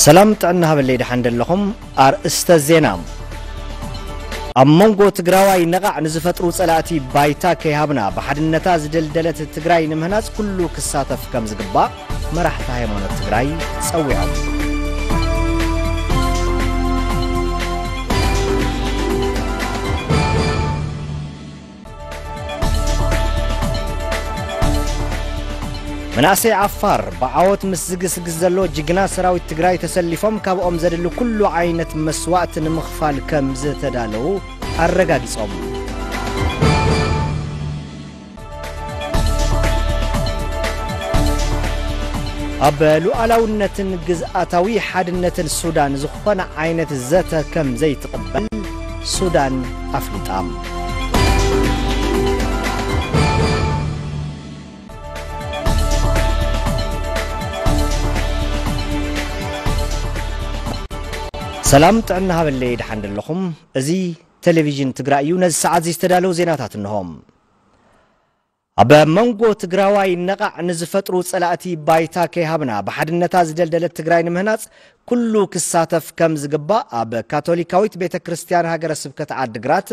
ሰላም ጥዕና ሃበለይ፣ ደሓን ደለኹም? ኣርእስተ ዜና። ኣብ መንጎ ትግራዋይ ነቓዕ ንዝፈጥሩ ጸላእቲ ባይታ ከይሃብና፣ ብሓድነታ ዝደልደለት ትግራይ ንምህናጽ ኩሉ ክሳተፍ ከም ዝግባእ መራሕቲ ሃይማኖት ትግራይ ጸዊዖም። መናእሰይ ዓፋር ብዓወት ምስ ዝግስግስ ዘሎ ጅግና ሰራዊት ትግራይ ተሰሊፎም፣ ካብኦም ዘድሊ ኩሉ ዓይነት መስዋእቲ ንምኽፋል ከም ዝተዳለዉ ኣረጋጊጾም። ኣብ ሉዓላውነትን ግዝኣታዊ ሓድነትን ሱዳን ዝኾነ ዓይነት ዘተ ከም ዘይትቕበል ሱዳን ኣፍሊጣ። ሰላም ጥዕና ሃበለይ፣ ደሓን ደለኹም? እዚ ቴሌቪዥን ትግራይ እዩ። ነዚ ሰዓት እዚ ዝተዳለዉ ዜናታት እንሆ። ኣብ መንጎ ትግራዋይ ነቓዕ ንዝፈጥሩ ጸላእቲ ባይታ ከይሃብና፣ ብሓድነታ ዝደልደለት ትግራይ ንምህናጽ ኩሉ ክሳተፍ ከም ዝግባእ ኣብ ካቶሊካዊት ቤተ ክርስቲያን ሃገረ ስብከት ዓድግራት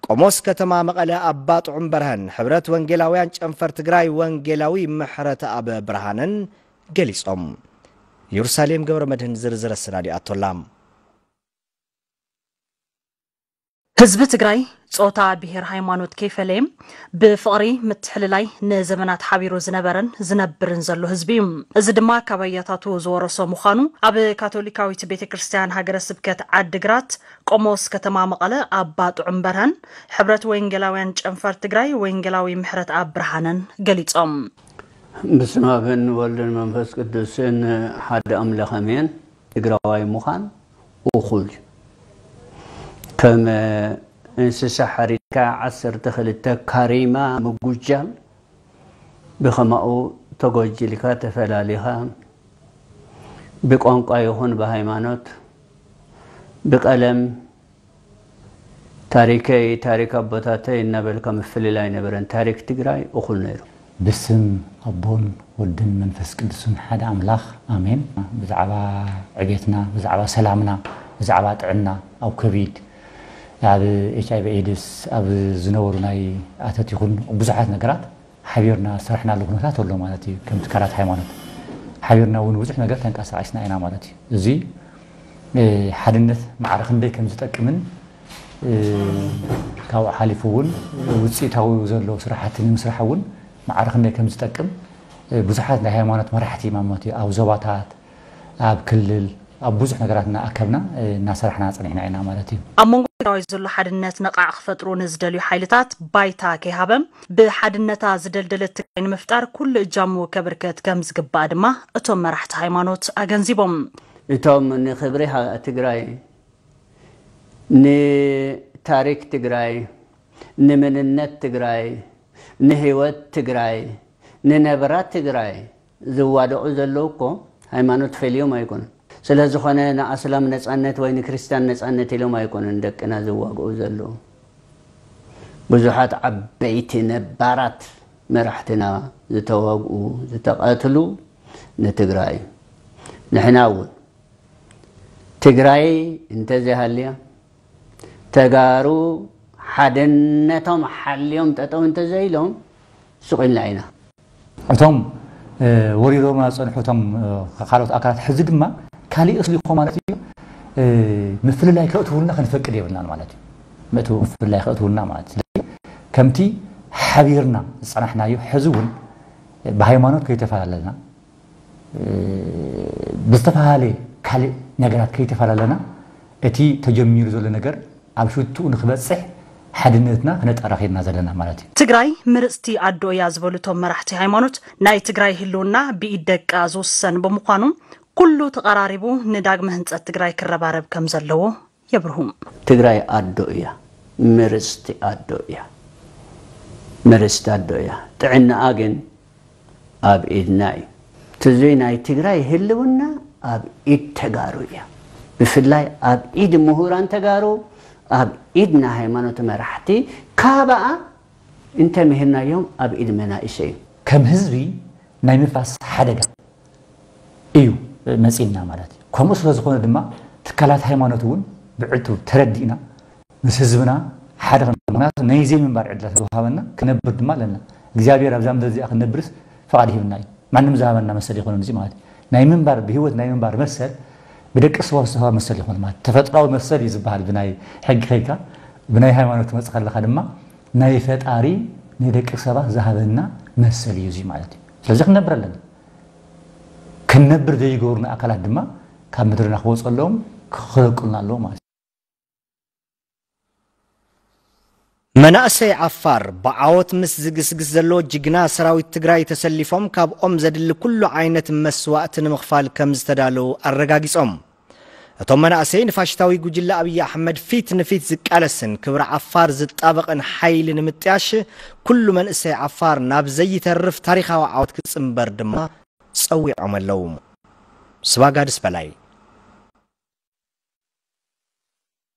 ቆሞስ ከተማ መቐለ ኣባ ጥዑም በርሀን ሕብረት ወንጌላውያን ጨንፈር ትግራይ ወንጌላዊ ምሕረት ኣብ ብርሃንን ገሊጾም። ኢየሩሳሌም ገብረ መድህን ዝርዝር ኣሰናዲኣቶላ። ህዝቢ ትግራይ ጾታ፣ ብሄር፣ ሃይማኖት ከይፈለየ ብፍቕሪ ምትሕልላይ ንዘመናት ሓቢሩ ዝነበረን ዝነብርን ዘሎ ህዝቢ እዩ። እዚ ድማ ካብ ኣያታቱ ዝወረሶ ምዃኑ ኣብ ካቶሊካዊት ቤተ ክርስቲያን ሃገረ ስብከት ዓድግራት ቆሞስ ከተማ መቐለ ኣባ ጥዑም በርሀን ሕብረት ወንጌላውያን ጨንፈር ትግራይ ወንጌላዊ ምሕረት ኣብ ብርሃንን ገሊጾም። በስመ ኣብን ወልድን መንፈስ ቅዱስን ሓደ ኣምላኽ ኣሜን። ትግራዋይ ምዃን እኹል እዩ። ከም እንስሳ ሓሪድካ ዓሰርተ ክልተ ካሪማ ምጉጃል፣ ብኸማኡ ተጎጅልካ ተፈላሊኻ፣ ብቋንቋ ይኹን ብሃይማኖት፣ ብቀለም፣ ታሪከይ፣ ታሪክ ኣቦታተይ እናበልካ ምፍልላይ ኣይነበረን። ታሪክ ትግራይ እኹል ነይሩ። ብስም ኣቦን ወድን መንፈስ ቅዱስን ሓደ ኣምላኽ ኣሜን። ብዛዕባ ዕቤትና፣ ብዛዕባ ሰላምና፣ ብዛዕባ ጥዕና፣ ኣብ ኮቪድ፣ ኣብ ኤች ኣይ ቪ ኤድስ፣ ኣብ ዝነበሩ ናይ ኣተት ይኹን ብዙሓት ነገራት ሓቢርና ዝሰራሕናሉ ኩነታት ኣሎ ማለት እዩ። ከም ትካላት ሃይማኖት ሓቢርና እውን ብዙሕ ነገር ተንቀሳቒስና ኢና ማለት እዩ። እዚ፣ እ፣ ሓድነት ማዕረ ክንደይ ከም ዝጠቅምን፣ እ፣ ካብኡ ሓሊፉ እውን ውፅኢታዊ ዘሎ ስራሕቲ ንምስራሕ እውን ማዕረ ክንደይ ከም ዝጠቅም፣ እ፣ ብዙሓት ናይ ሃይማኖት መራሕቲ ማለት እዩ ኣብ ዞባታት፣ ኣብ ክልል፣ ኣብ ብዙሕ ነገራት እናኣከብና፣ እ፣ እናሰራሕና ጸኒሕና ኢና ማለት እዩ። ኣብ መንጎ ትግራዋይ ዘሎ ሓድነት ነቓዕ ክፈጥሩ ንዝደልዩ ሓይልታት ባይታ ከይሃበም ብሓድነታ ዝደልደለት ትግራይ ንምፍጣር ኩሉ እጃሙ ከበርከት ከም ዝግባእ ድማ እቶም መራሕቲ ሃይማኖት ኣገንዚቦም። እቶም ንክብሪ ሃ-፣ ትግራይ፣ ንታሪክ ትግራይ፣ ንምንነት ትግራይ፣ ንህይወት ትግራይ፣ ንነብራ ትግራይ ዝዋደቑ ዘለዉ እኮ ሃይማኖት ፈልዮም ኣይኮኑን። ስለ ዝኾነ ንኣስላም ነጻነት ወይ ንክርስትያን ነጻነት ኢሎም ኣይኮኑን ደቅና ዝዋግኡ ዘለዉ። ብዙሓት ዓበይቲ ነባራት መራሕትና ዝተወግኡ፣ ዝተቐትሉ ንትግራይ እዩ። ንሕና እውን ትግራይ እንተዘይሃልያ፣ ተጋሩ ሓድነቶም ሓልዮም ጠጠው እንተዘይሎም፣ ሱቕ ኢልና ኢና። እቶም፣ እ፣ ወሪሮምና ዝጸንሑ እቶም፣ እ፣ ካልኦት ኣካላት ሕዚ ድማ ካሊእ ስሊኮ ማለት እዩ፣ እ፣ ምፍልላይ ከእትውልና ክንፈቅድ የብልናን ማለት እዩ። ምእትው ምፍልላይ ከእትውልና ማለት እዩ። ስለዚ ከምቲ ሓቢርና ዝጸናሕናዮ ሕዚ እውን ብሃይማኖት ከይተፈላለና፣ እ፣ ብዝተፈላለየ ካልእ ነገራት ከይተፈላለና እቲ ተጀሚሩ ዘሎ ነገር ኣብ ሽቱኡ ንክበጽሕ ሓድነትና ክነጠራኺርና ዘለና ማለት እዩ። ትግራይ ምርፅቲ ኣዶ እያ ዝበሉ እቶም መራሕቲ ሃይማኖት፣ ናይ ትግራይ ህልውና ብኢድ ደቃ ዝውሰን ብምዃኑ ኩሉ ተቐራሪቡ ንዳግመ ህንፀት ትግራይ ክረባረብ ከም ዘለዎ የብርሁ። ትግራይ ኣዶ እያ፣ ምርፅቲ ኣዶ እያ፣ ምርፅቲ ኣዶ እያ። ጥዕናኣ ግን ኣብ ኢድና እዩ። ትዙይ ናይ ትግራይ ህልውና ኣብ ኢድ ተጋሩ እያ። ብፍላይ ኣብ ኢድ ምሁራን ተጋሩ፣ ኣብ ኢድ ናይ ሃይማኖት መራሕቲ፣ ካባኣ እንተምሂርናዮም ኣብ ኢድ መናእሰይ እዩ። ከም ህዝቢ ናይ ምፍራስ ሓደጋ እዩ መፂና ማለት እዩ። ከምኡ ስለ ዝኾነ ድማ ትካላት ሃይማኖት እውን ብዕቱብ ተረዲእና ምስ ህዝብና ሓደ ክንብል፣ ምክንያቱ ናይ ዘይምንባር ዕድላት ዝወሃበና ክነብር ድማ ኣለና። እግዚኣብሔር ኣብዛ ምድሪ እዚኣ ክንነብርስ ፍቓድ ሂብና እዩ። ማንም ዝሃበና መሰል ይኮነን እዚ ማለት እዩ። ናይ ምንባር፣ ብህይወት ናይ ምንባር መሰል ብደቂ ሰባት ዝተዋሃበ መሰል ይኮን ማለት ተፈጥራዊ መሰል እዩ ዝበሃል። ብናይ ሕጊ ከይካ ብናይ ሃይማኖት ትመጽእ ከለካ ድማ ናይ ፈጣሪ ንደቂ ሰባት ዝሃበና መሰል እዩ እዚ ማለት እዩ። ስለዚ ክንነብር ኣለና። ክንነብር ዘይገብሩና ኣካላት ድማ ካብ ምድርና ክወፁ ኣለዎም፣ ክኸለቁልና ኣለዎም ማለት እዩ። መናእሰይ ዓፋር ብዓወት ምስ ዝግስግስ ዘሎ ጅግና ሰራዊት ትግራይ ተሰሊፎም ካብኦም ዘድሊ ኩሉ ዓይነት መስዋእቲ ንምኽፋል ከም ዝተዳለዉ ኣረጋጊጾም። እቶም መናእሰይ ንፋሽስታዊ ጉጅለ ኣብይ ኣሕመድ ፊት ንፊት ዝቃለስን ክብሪ ዓፋር ዝጣበቕን ሓይሊ ንምጥያሽ ኩሉ መንእሰይ ዓፋር ናብ ዘይተርፍ ታሪኻዊ ዓወት ክጽንበር ድማ ጸዊዖም ኣለዉ። ስባጋድስ በላይ።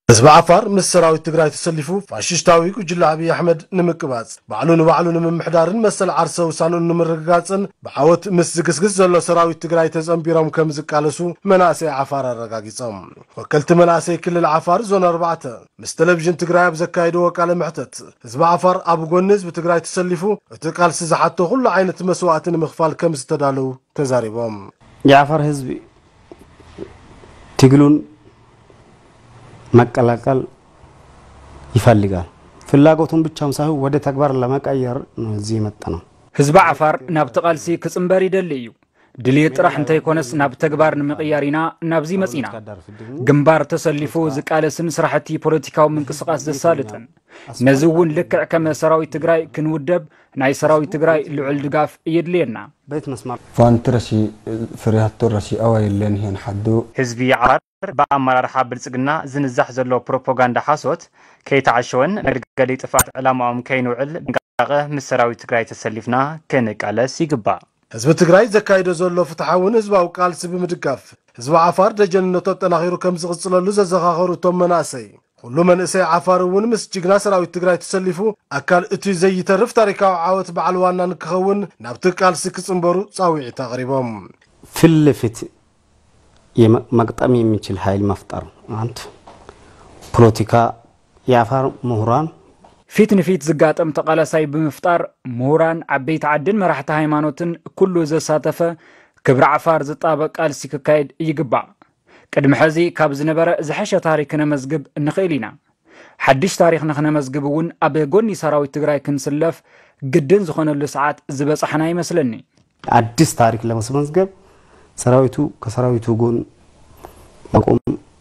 ህዝቢ ዓፋር ምስ ሰራዊት ትግራይ ተሰሊፉ ፋሽስታዊ ጉጅለ ኣብይ ኣሕመድ ንምቅባጽ ባዕሉ ንባዕሉ ንምምሕዳርን መሰል ዓርሰ ውሳንኡ ንምርግጋጽን ብዓወት ምስ ዝግስግስ ዘሎ ሰራዊት ትግራይ ተጸንቢሮም ከም ዝቃለሱ መናእሰይ ዓፋር ኣረጋጊጾም። ወከልቲ መናእሰይ ክልል ዓፋር ዞን ኣርባዕተ ምስ ቴሌቪዥን ትግራይ ኣብ ዘካየድዎ ቃለ መሕተት ህዝቢ ዓፋር ኣብ ጎኒ ህዝቢ ትግራይ ተሰሊፉ እቲ ቃልሲ ዝሓቶ ኩሉ ዓይነት መስዋእቲ ንምኽፋል ከም ዝተዳለዉ ተዛሪቦም። የዓፋር ህዝቢ ትግሉን መቀላቀል ይፈልጋል። ፍላጎቱን ብቻም ሳይሆን ወደ ተግባር ለመቀየር ነው እዚህ የመጣ ነው። ህዝቢ ዓፋር ናብቲ ቃልሲ ክጽንበር ይደሊ እዩ። ድልየት ጥራሕ እንተይኮነስ ናብ ተግባር ንምቕያር ኢና ናብዚ መጺና። ግንባር ተሰሊፉ ዝቃለስን ስራሕቲ ፖለቲካዊ ምንቅስቃስ ዘሳልጥን ነዚ እውን ልክዕ ከም ሰራዊት ትግራይ ክንውደብ ናይ ሰራዊት ትግራይ ልዑል ድጋፍ የድልየና። ቤት መስማር ፋንት ረሲ ፍሪሃቶ ረሲ ኣዋ የለን ሄን ሓዱ ህዝቢ ዓፋር ብኣመራርሓ ብልጽግና ዝንዛሕ ዘሎ ፕሮፖጋንዳ ሓሶት ከይተዓሸወን መገልገሊ ጥፍኣት ዕላማኦም ከይንውዕል ብጥንቃቐ ምስ ሰራዊት ትግራይ ተሰሊፍና ክንቃለስ ይግባእ። ህዝቢ ትግራይ ዘካይዶ ዘሎ ፍትሓውን ህዝባዊ ቃልሲ ብምድጋፍ ህዝቢ ዓፋር ደጀንነቱ ኣጠናኺሩ ከም ዝቕፅለሉ ዘዘኻኸሩ እቶም መናእሰይ ኩሉ መንእሰይ ዓፋር እውን ምስ ጅግና ሰራዊት ትግራይ ተሰሊፉ ኣካል እቲ ዘይተርፍ ታሪካዊ ዓወት በዓል ዋና ንክኸውን ናብቲ ቃልሲ ክፅንበሩ ፃውዒት ኣቕሪቦም። ፊት ለፊት መግጠም የሚችል ኃይል መፍጠር አንድ ፖለቲካ የአፋር ምሁራን ፊት ንፊት ዝጋጠም ተቓላሳይ ብምፍጣር ምሁራን፣ ዓበይቲ ዓድን መራሕቲ ሃይማኖትን ኩሉ ዘሳተፈ ክብሪ ዓፋር ዝጣበቕ ቃልሲ ክካየድ ይግባእ። ቅድሚ ሕዚ ካብ ዝነበረ ዝሐሸ ታሪክ ክነመዝግብ ንኽእል ኢና። ሓድሽ ታሪኽ ንኽነመዝግብ እውን ኣብ ጎኒ ሰራዊት ትግራይ ክንስለፍ ግድን ዝኾነሉ ሰዓት ዝበፃሕና ይመስለኒ። አዲስ ታሪክ ለማስመዝገብ ሰራዊቱ ከሰራዊቱ ጎን መቆም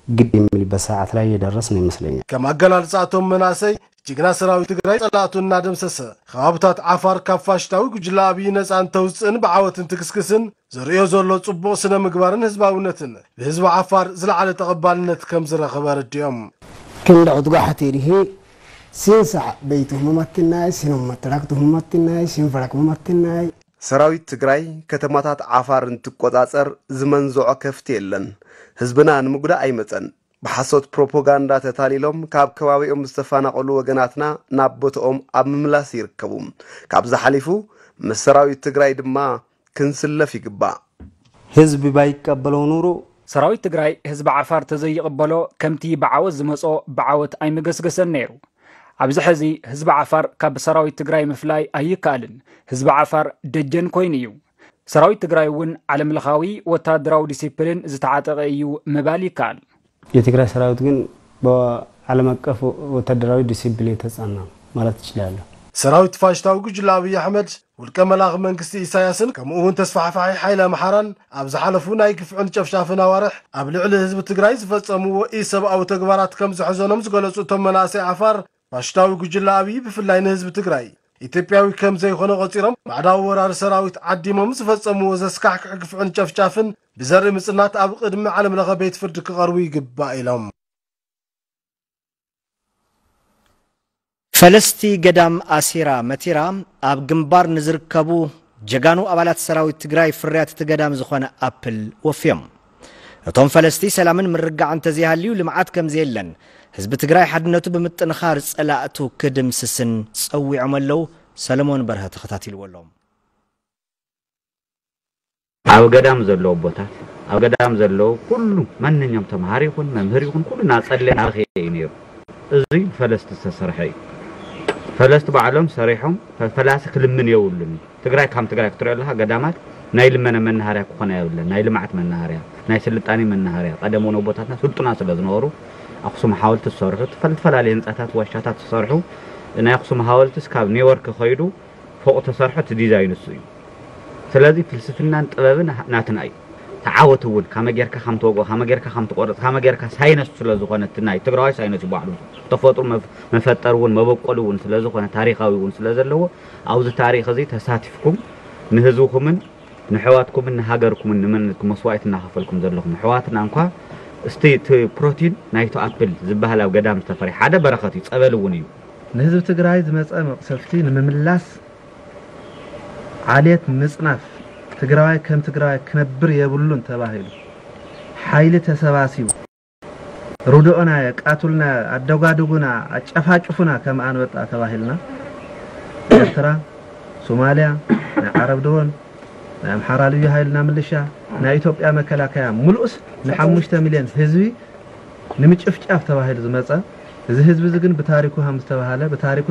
ግድ የሚልበት ሰዓት ላይ የደረስን ይመስለኛል። ከም ኣገላልፃ እቶም መናእሰይ ጅግና ሰራዊት ትግራይ ፀላእቱ እናደምሰሰ ከባብታት ዓፋር ካብ ፋሽስታዊ ጉጅለ ኣብይ ነፃ እንተውፅእን ብዓወት እንትግስግስን ዘርእዮ ዘሎ ፅቡቕ ስነ ምግባርን ህዝባውነትን ብህዝቢ ዓፋር ዝለዓለ ተቐባልነት ከም ዝረኸበ ኣረዲኦም። ክንዲ ዕትጓ ሓቲርሂ ሲንሳዕ በይቱ ህሙመትናይ ሲኖም መትራክቱ ህሙመትናይ ሲንፈራክ ህሙመትናይ ሰራዊት ትግራይ ከተማታት ዓፋር እንትቆጻጸር ዝመንዝዖ ከፍቲ የለን። ህዝብና ንምጉዳእ ኣይመጸን። ብሓሶት ፕሮፖጋንዳ ተታሊሎም ካብ ከባቢኦም ዝተፈናቐሉ ወገናትና ናብ ቦትኦም ኣብ ምምላስ ይርከቡ። ካብዚ ሓሊፉ ምስ ሰራዊት ትግራይ ድማ ክንስለፍ ይግባእ። ህዝቢ ባይቀበለው ኑሮ ሰራዊት ትግራይ ህዝቢ ዓፋር ተዘይቕበሎ ከምቲ ብዓወት ዝመጾ ብዓወት ኣይምገስገሰን ነይሩ። ኣብዚ ሕዚ ህዝቢ ዓፋር ካብ ሰራዊት ትግራይ ምፍላይ ኣይከኣልን። ህዝቢ ዓፋር ደጀን ኮይኑ እዩ። ሰራዊት ትግራይ እውን ዓለምለኻዊ ወታደራዊ ዲሲፕሊን ዝተዓጠቐ እዩ ምባል ይከኣል። የትግራይ ሰራዊት ግን በዓለም አቀፍ ወታደራዊ ዲሲፕሊን የተጻና ማለት እችላለሁ። ሰራዊት ፋሽስታዊ ጉጅለ ኣብይ ኣሕመድ ውልቀ መላኺ መንግስቲ ኢሳያስን ከምኡ እውን ተስፋሕፋሒ ሓይሊ ኣምሓራን ኣብ ዝሓለፉ ናይ ግፍዕን ጨፍጫፍን ኣዋርሕ ኣብ ልዕሊ ህዝቢ ትግራይ ዝፈጸምዎ ኢሰብኣዊ ተግባራት ከም ዘሕዘኖም ዝገለጹ እቶም መናእሰይ ዓፋር ፋሽስታዊ ጉጅለ ኣብይ ብፍላይ ንህዝቢ ትግራይ ኢትዮጵያዊ ከም ዘይኮነ ቆጺሮም ባዕዳዊ ወራሪ ሰራዊት ዓዲሞም ዝፈጸምዎ ዘስካሕክሕ ግፍዕን ጨፍጫፍን ብዘርኢ ምጽናት ኣብ ቅድሚ ዓለም ለኸ ቤት ፍርዲ ክቐርቡ ይግባእ ኢሎም። ፈለስቲ ገዳም ኣሲራ መቲራ ኣብ ግንባር ንዝርከቡ ጀጋኑ ኣባላት ሰራዊት ትግራይ ፍርያት እቲ ገዳም ዝኾነ ኣፕል ወፍዮም። እቶም ፈለስቲ ሰላምን ምርግጋዕን ተዘይሃልዩ ልምዓት ከምዘየለን ህዝቢ ትግራይ ሓድነቱ ብምጥንኻር ፀላእቱ ክድምስስን ፀዊዖም ኣለዉ። ሰለሞን በርሀ ተኸታቲልዎ ኣሎ። ኣብ ገዳም ዘለዉ ኣቦታት ኣብ ገዳም ዘለዉ ኩሉ ማንኛውም ተምሃር ይኹን መምህር ይኹን ኩሉ ናጸለየ ናርኸ እዩ ነይሩ። እዚ ፈለስቲ ዝተሰርሐ እዩ። ፈለስቲ ባዕሎም ሰሪሖም ፈላሲ ክልምን የብሉን። ትግራይ ከም ትግራይ ክትሪኦ ኣለካ ገዳማት ናይ ልመነ መናሃርያ ክኾና የብለን። ናይ ልምዓት መናሃርያ፣ ናይ ስልጣኔ መናሃርያ። ቀደም እውን ኣቦታትና ስልጡና ስለ ዝነበሩ ኣክሱም ሓወልቲ ዝሰርሑ፣ ዝተፈላለዩ ህንፃታት ዋሻታት ዝሰርሑ። ናይ ኣክሱም ሓወልትስ ካብ ኒውዮርክ ከይዱ ፎቕ ተሰርሖ እቲ ዲዛይን እሱ እዩ። ስለዚ ፍልስፍናን ጥበብን ናትና እዩ። ተዓወት እውን ካመ ጌርካ ከም ትወቅኦ ካመ ጌርካ ከም ትቆርፅ ካመ ጌርካ ሳይነስ ስለ ዝኾነ እቲ ናይ ትግራዋይ ሳይነስ እዩ ባዕሉ ተፈጥሩ መፈጠር እውን መበቆል እውን ስለ ዝኾነ ታሪኻዊ እውን ስለ ዘለዎ ኣብዚ ታሪኽ እዚ ተሳቲፍኩም ንህዝብኩምን ንሕዋትኩምን ንሃገርኩምን ንመንነትኩም መስዋእቲ እናኸፈልኩም ዘለኹም ኣሕዋትና እንኳ እስቲ እቲ ፕሮቲን ናይቶ ኣፕል ዝበሃል ኣብ ገዳም ዝተፈሪ ሓደ በረኸት እዩ፣ ጸበል እውን እዩ። ንህዝቢ ትግራይ ዝመፀ መቕሰፍቲ ንምምላስ ዓሌት ምፅናፍ ትግራዋይ ከም ትግራዋይ ክነብር የብሉን ተባሂሉ ሓይሊ ተሰባሲቡ ርድኦና የቃቱልና ኣደጓድጉና ኣጨፋጭፉና ከም ኣንበጣ ተባሂልና ኤርትራ ሶማልያ ናይ ዓረብ ድሮን ናይ ኣምሓራ ልዩ ሃይልና ምልሻ ናይ ኢትዮጵያ መከላከያ ሙሉእስ ንሓሙሽተ ሚልዮን ህዝቢ ንምጭፍጫፍ ተባሂሉ ዝመፀ እዚ ህዝቢ እዚ ግን ብታሪኩ ከም ዝተባሃለ ብታሪኩ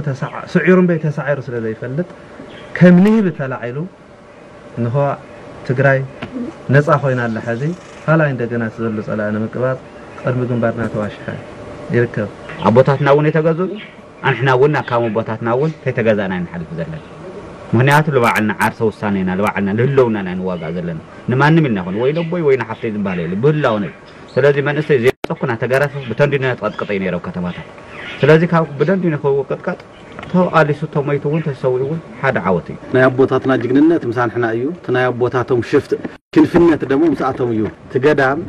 ስዒሩ እምበይ ተሳዒሩ ስለ ዘይፈልጥ ከም ንህቢ ተላዒሉ እንሆ ትግራይ ነፃ ኮይና ኣላ ሕዚ ካልኣይ እንደገና እቲ ዘሎ ፀላኢ ንምቅባፅ ቅድሚ ግንባርና ተዋሽሐ ይርከብ ኣቦታትና እውን የተገዙ ኣንሕና እውን ኣካም ኣቦታትና እውን ከይተገዛእና ንሓልፍ ዘለና ምክንያቱ ልባዕልና ዓርሰ ውሳኔና ልባዕልና ልህለውና ናይ ንዋጋእ ዘለና ንማንም ኢልና ይኮን ወይ ለቦይ ወይ ንሓፍተይ ዝበሃል የለ ብህላውነ እዩ ስለዚ መንእሰይ ዘይፀኩና ተገረፈ ብተንዲኖ ተቐጥቅጠ እዩ ነይረ ከተማታት ስለዚ ካብ ብደንዲኖ ከይቅጥቀጥ ተቓሊሱ ተሞይቱ እውን ተሰዊኡ እውን ሓደ ዓወት እዩ። ናይ ኣቦታትና ጅግንነት ምሳንሕና እዩ። እቲ ናይ ኣቦታቶም ሽፍት ክንፍነት ደሞ ምስኣቶም እዩ። እቲ ገዳም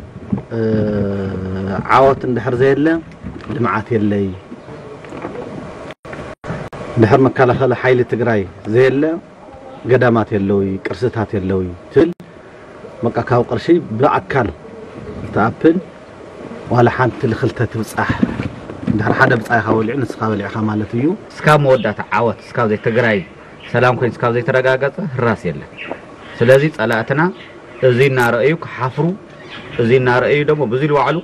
ዓወት እንድሕር ዘየለ ልምዓት የለይ። እንድሕር መከላኸሊ ሓይሊ ትግራይ ዘየለ ገዳማት የለውይ፣ ቅርስታት የለውይ ትብል በቃ ካብ ቅርሺ ብኣካል እቲ ኣፕል ዋላ ሓንቲ ልክልተ ትብፃሕ እንድሕር ሓደ ብፃይኻ በሊዑ ንስኻ በሊዕኻ ማለት እዩ። እስካብ መወዳእታ ዓወት እስካብ ዘይ ትግራይ ሰላም ኮይኑ እስካብ ዘይተረጋገፀ ህራስ የለን። ስለዚ ፀላእትና እዚ እናረእዩ ክሓፍሩ እዚ እናረእዩ ደግሞ ብዙ ኢሉ ባዕሉ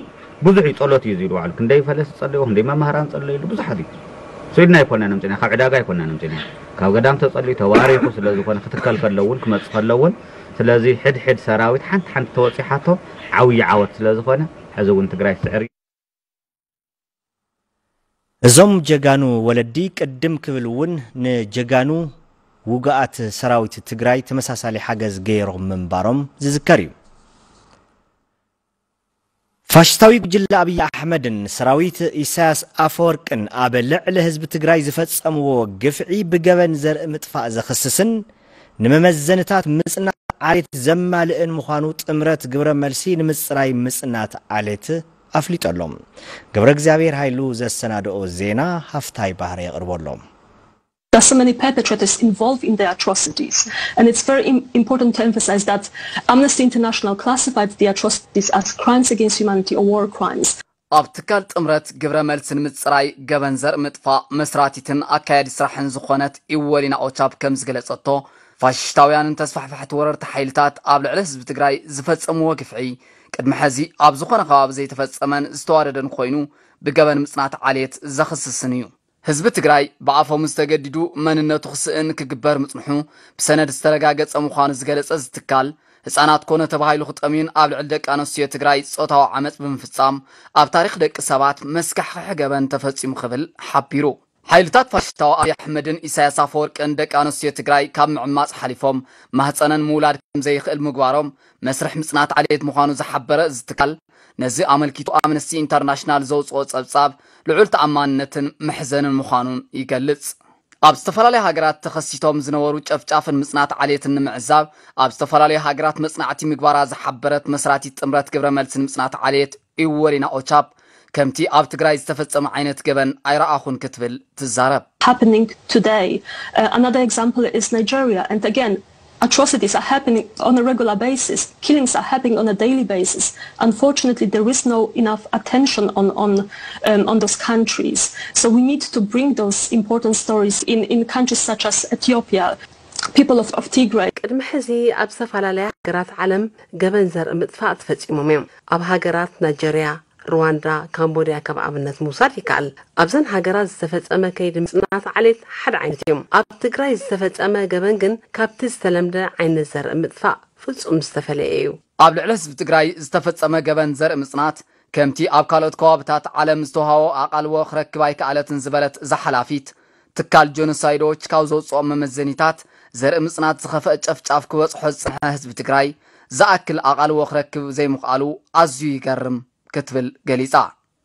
ብዙሕ እዩ ጸሎት እዩ ዝብል ባዕሉ ክንደይ ፈለስ ጸለዩ ክንደይ መማህራን ጸለዩሉ ብዙሓት እዩ። ስዊድን ኣይኮና ነምጽና ካብ ዕዳጋ ኣይኮና ነምጽና ካብ ገዳም ተጸልዩ ተባሪኹ ስለ ዝኾነ ክትከል ከለውን ክመጽእ ከለውን ስለዚ ሕድ ሕድ ሰራዊት ሓንቲ ሓንቲ ተወጺሓቶ ዓብዪ ዓወት ስለ ዝኾነ ሕዚ እውን ትግራይ ትስዕር እዩ። እዞም ጀጋኑ ወለዲ ቅድም ክብል እውን ንጀጋኑ ውጉኣት ሰራዊት ትግራይ ተመሳሳሊ ሓገዝ ገይሮም ምንባሮም ዝዝከር እዩ። ፋሽስታዊ ጉጅለ ኣብይ ኣሕመድን ሰራዊት ኢሳያስ ኣፈወርቅን ኣብ ልዕሊ ህዝቢ ትግራይ ዝፈጸምዎ ግፍዒ ብገበን ዘርኢ ምጥፋእ ዘኽስስን ንመመዘንታት ምጽናት ዓሌት ዘማልእን ምዃኑ ጥምረት ግብረ መልሲ ንምጽራይ ምጽናት ዓሌት ኣፍሊጡ ኣሎ። ገብረ እግዚኣብሔር ሃይሉ ዘሰናድኦ ዜና ሃፍታይ ባህረ የቕርቦ ኣሎ። There are so many perpetrators involved in the atrocities. And it's very im- important to emphasize that Amnesty International classified the atrocities as crimes against humanity or war crimes. ኣብ ትካል ጥምረት ግብረ መልሲ ንምፅራይ ገበን ዘርኢ ምጥፋእ መስራቲትን ኣካያዲ ስራሕን ዝኾነት ኢወሊና ኦቻፕ ከም ዝገለፀቶ ፋሽሽታውያንን ተስፋሕፋሕቲ ወረርቲ ሓይልታት ኣብ ልዕሊ ህዝቢ ትግራይ ዝፈፀምዎ ግፍዒ ቅድሚ ሕዚ ኣብ ዝኾነ ከባቢ ዘይተፈፀመን ዝተዋደደን ኮይኑ ብገበን ምፅናት ዓሌት ዘኽስስን እዩ። ህዝቢ ትግራይ ብኣፎም ዝተገዲዱ መንነቱ ክስእን ክግበር ምፅንሑ ብሰነድ ዝተረጋገፀ ምዃኑ ዝገለፀ እዚ ትካል፣ ህፃናት ኮነ ተባሂሉ ክጠምዩን ኣብ ልዕሊ ደቂ ኣንስትዮ ትግራይ ፆታዊ ዓመፅ ብምፍፃም ኣብ ታሪክ ደቂ ሰባት መስካሕኽሒ ገበን ተፈፂሙ ክብል ሓቢሩ። ሓይልታት ፋሽስታዊ ኣብይ ኣሕመድን ኢሳያስ ኣፈወርቅን ደቂ ኣንስትዮ ትግራይ ካብ ምዕማፅ ሓሊፎም ማህፀነን ምውላድ ከም ዘይኽእል ምግባሮም መስርሕ ምፅናት ዓሌት ምዃኑ ዝሓበረ እዚ ትካል፣ ነዚ ኣመልኪቱ ኣምነስቲ ኢንተርናሽናል ዘውፅኦ ፀብፃብ ልዑል ተኣማንነትን መሕዘንን ምዃኑን ይገልፅ። ኣብ ዝተፈላለዩ ሃገራት ተኸሲቶም ዝነበሩ ጨፍጫፍን ምፅናት ዓሌትን ንምዕዛብ ኣብ ዝተፈላለዩ ሃገራት መፅናዕቲ ምግባራ ዝሓበረት መስራቲት ጥምረት ግብረ መልሲ ንምፅናት ዓሌት ኢወሊና ኦቻፕ ከምቲ ኣብ ትግራይ ዝተፈፀመ ዓይነት ገበን ኣይረኣኹን ክትብል ትዛረብ። happening today. Uh, another example is Nigeria. And again, atrocities are happening on a regular basis. Killings are happening on a daily basis. Unfortunately, there is no enough attention on, on, um, on those countries. So we need to bring those important stories in, in countries such as Ethiopia. people of, of Tigray. ቅድሚ ሕዚ ኣብ ዝተፈላለያ ሃገራት ዓለም ገበን ዘርኢ ምጥፋእ ተፈጺሞም እዮም። ኣብ ሃገራት ናይጀርያ፣ ሩዋንዳ፣ ካምቦድያ ከም ኣብነት ምውሳድ ይከኣል። ኣብዘን ሃገራት ዝተፈጸመ ከይዲ ምጽናት ዓሌት ሓደ ዓይነት እዩ። ኣብ ትግራይ ዝተፈጸመ ገበን ግን ካብቲ ዝተለምደ ዓይነት ዘርኢ ምጥፋእ ፍጹም ዝተፈለየ እዩ። ኣብ ልዕሊ ህዝቢ ትግራይ ዝተፈጸመ ገበን ዘርኢ ምጽናት ከምቲ ኣብ ካልኦት ከባብታት ዓለም ዝተውሃቦ ኣቓልቦ ክረክብ ኣይከኣለትን ዝበለት እዛ ሓላፊት፣ ትካል ጆኖሳይዶች ካብ ዘውፅኦም መመዘኒታት ዘርኢ ምፅናት ዝኸፍአ ጨፍጫፍ ክበፅሖ ዝፀንሐ ህዝቢ ትግራይ ዝኣክል ኣቓልቦ ክረክብ ዘይምኽኣሉ ኣዝዩ ይገርም ክትብል ገሊፃ።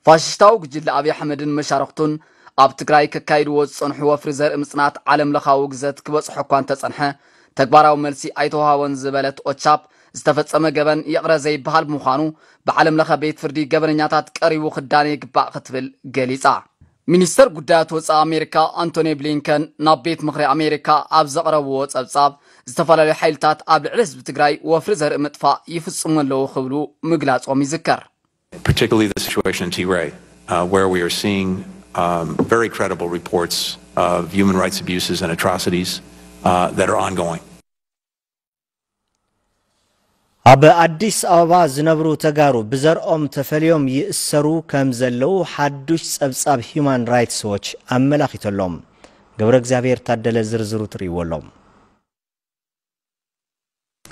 ፋሽስታዊ ጉጅለ ኣብይ ኣሕመድን መሻርኽቱን ኣብ ትግራይ ከካይድዎ ዝፀንሑ ወፍሪ ዘርኢ ምፅናት ዓለም ለኻዊ ግዘት ክበፅሖ እኳ እንተፀንሐ ተግባራዊ መልሲ ኣይተዋሃቦን ዝበለት ኦቻፕ ዝተፈፀመ ገበን ይቕረ ዘይበሃል ብምዃኑ ብዓለም ለኸ ቤት ፍርዲ ገበነኛታት ቀሪቡ ክዳነ ይግባእ ክትብል ገሊፃ። ሚኒስተር ጉዳያት ወፃኢ ኣሜሪካ ኣንቶኒ ብሊንከን ናብ ቤት ምኽሪ ኣሜሪካ ኣብ ዘቕረብዎ ፀብፃብ ዝተፈላለዩ ሓይልታት ኣብ ልዕሊ ህዝቢ ትግራይ ወፍሪ ዘርኢ ምጥፋእ ይፍፅሙ ኣለዉ ክብሉ ምግላፆም ይዝከር። particularly the situation in Tigray, uh, where we are seeing um, very credible reports of human rights abuses and atrocities uh, that are ongoing. ኣብ ኣዲስ ኣበባ ዝነብሩ ተጋሩ ብዘርኦም ተፈልዮም ይእሰሩ ከም ዘለዉ ሓዱሽ ጸብጻብ ሂዩማን ራይትስ ዎች ኣመላኺቱ ኣሎ። ገብረ እግዚኣብሔር ታደለ ዝርዝሩ ትርእይዎ ኣለኹም።